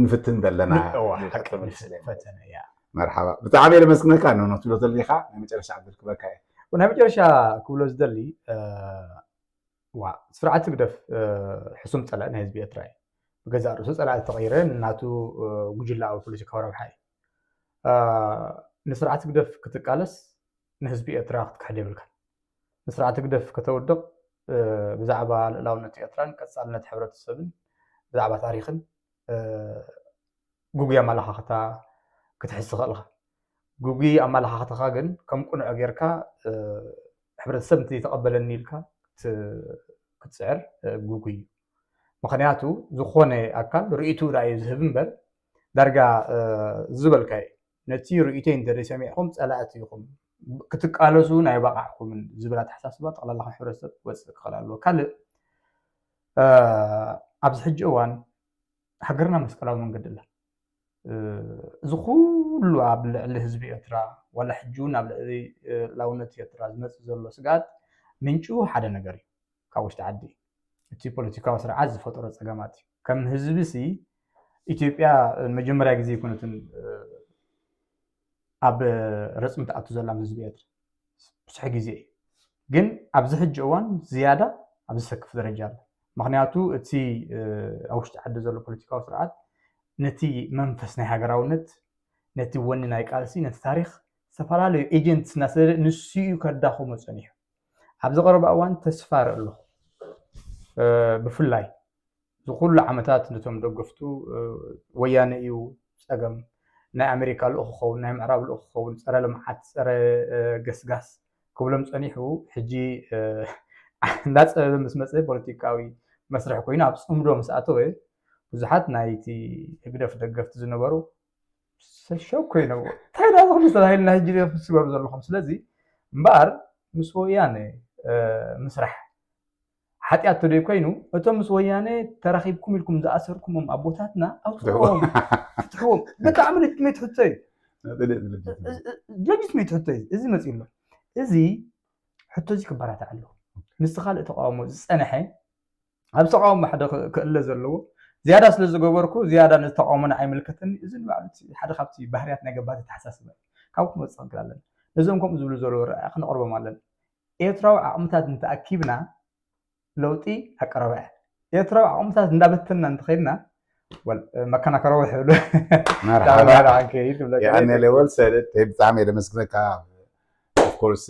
ንፍትን ዘለና መርሓባ ብጣዕሚ የመስግነካ ኖኖ ትብሎ ዘለካ ናይ መጨረሻ ዕድል ክበካ እየ ናይ መጨረሻ ክብሎ ዝደሊ ዋ ስርዓት ህግደፍ ሕሱም ፀላኢ ናይ ህዝቢ ኤርትራ እዩ። ብገዛእ ርእሱ ፀላኢ ተቐይረ ናቱ ጉጅላዊ ፖለቲካዊ ረብሓ እዩ። ንስርዓት ህግደፍ ክትቃለስ ንህዝቢ ኤርትራ ክትክሕድ የብልካ። ንስርዓት ህግደፍ ከተውድቕ ብዛዕባ ልእላውነት ኤርትራን ቀፃልነት ሕብረተሰብን ብዛዕባ ታሪክን ጉጉይ ኣመላኻኽታ ክትሕዝ ትኽእል ኢኻ። ጉጉይ ኣመላኻኽትኻ ግን ከም ቁኑዕ ጌርካ ሕብረተሰብ እንተይተቐበለኒ ኢልካ ክትስዕር ጉጉይ እዩ። ምኽንያቱ ዝኾነ ኣካል ርእይትኡ ዳኣ እዩ ዝህብ እምበር ዳርጋ ዝበልካዮ ነቲ ርእይቶይ እንተዘይሰሚዕኹም ፀላእቲ ኢኹም ክትቃለሱ ናይ በቓዕኩምን ዝብል ኣተሓሳስባ ጠቕላላ ካብ ሕብረተሰብ ክወፅእ ክኽእል ኣለዎ። ካልእ ኣብዚ ሕጂ እዋን ሃገርና መስቀላዊ መንገዲ ኣላ። እዚ ኩሉ ኣብ ልዕሊ ህዝቢ ኤርትራ ዋላ ሕጂ እውን ኣብ ልዕሊ ላውነት ኤርትራ ዝመፅእ ዘሎ ስግኣት ምንጩ ሓደ ነገር እዩ ካብ ውሽጢ ዓዲ እቲ ፖለቲካዊ ስርዓት ዝፈጠሮ ፀገማት እዩ። ከም ህዝቢ ሲ ኢትዮጵያ መጀመርያ ግዜ ይኮነትን ኣብ ረፅሚ ትኣቱ ዘላ ህዝቢ ኤርትራ ብዙሕ ግዜ እዩ። ግን ኣብዚ ሕጂ እዋን ዝያዳ ኣብ ዝሰክፍ ደረጃ ኣሎ። ምክንያቱ እቲ ኣብ ውሽጢ ዓዲ ዘሎ ፖለቲካዊ ስርዓት ነቲ መንፈስ ናይ ሃገራውነት ነቲ ወኒ ናይ ቃልሲ ነቲ ታሪክ ዝተፈላለዩ ኤጀንትስ እናሰደደ ንሱ እዩ ከዳኽሞ ፀኒሑ። ኣብዚ ቀረባ እዋን ተስፋ ርኢ ኣለኹ። ብፍላይ እዚ ኩሉ ዓመታት ነቶም ደገፍቱ ወያነ እዩ ፀገም ናይ ኣሜሪካ ልኡኽ ክኸውን ናይ ምዕራብ ልኡኽ ክኸውን ፀረ ልምዓት ፀረ ገስጋስ ክብሎም ፀኒሑ ሕጂ እንዳፀበበ ምስ መፀ ፖለቲካዊ መስርሕ ኮይኑ ኣብ ፅምዶ ምስ ኣተወ ብዙሓት ናይቲ ህግደፍ ደገፍቲ ዝነበሩ ሸው ኮይነዎ እንታይ ዳ ዝኽሉ ዝተባሂልና ሕጂ ምስ ትገብሩ ዘለኹም ስለዚ እምበኣር ምስ ወያነ ምስራሕ ሓጢኣት ተደይ ኮይኑ እቶም ምስ ወያነ ተራኺብኩም ኢልኩም ዝኣሰርኩሞም ኣቦታትና ኣውፅዎም ፍትሕዎም ብጣዕሚ ልጅትሜት ሕቶ እዩ ልጅትሜት ሕቶ እዩ እዚ መፅኡ ኣሎ እዚ ሕቶ እዚ ክበራታዕ ኣለዎ ምስቲ ካልእ ተቃውሞ ዝፀንሐ ኣብ ተቃውሞ ሓደ ክእለ ዘለዎ ዝያዳ ስለ ዝገበርኩ ዝያዳ ነዚ ተቃውሞና ኣይምልከተኒ እዚ ንባዕሉ ሓደ ካብቲ ባህርያት ናይ ገባቲ ተሓሳስበ ካብ ክመፅእ ክንክእል ኣለና ነዞም ከምኡ ዝብሉ ዘለዉ ረኣያ ክነቅርቦም ኣለና ኤርትራዊ ዓቕምታት እንተኣኪብና ለውጢ ኣቀረባ እያ። ኤርትራዊ ዓቕምታት እንዳበተንና እንተኸይድና መከናከራዊ ሕብሉ የቀኔለ ወልሰ ብጣዕሚ የደመስግነካ ኦፍኮርስ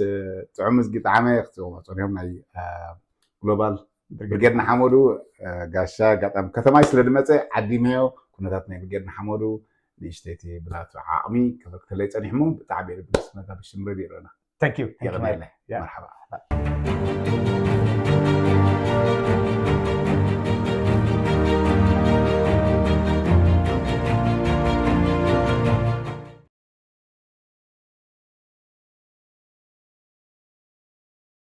ጥዑም ዝጊ ጣዕመ ክትፅንዮም ናይ ግሎባል ብርጌድ ንሓመዱ ጋሻ ኣጋጣሚ ከተማይ ስለ ዝመፀ ዓዲመዮ ኩነታት ናይ ብርጌድ ንሓመዱ ንእሽተይቲ ብላቱ ዓቕሚ ክተለይ ፀኒሕሞ ብጣዕሚ የደመስግነካ ብሽም ሬድዮ ኣለና Thank you. Thank you. የቐንየለይ መርሓባ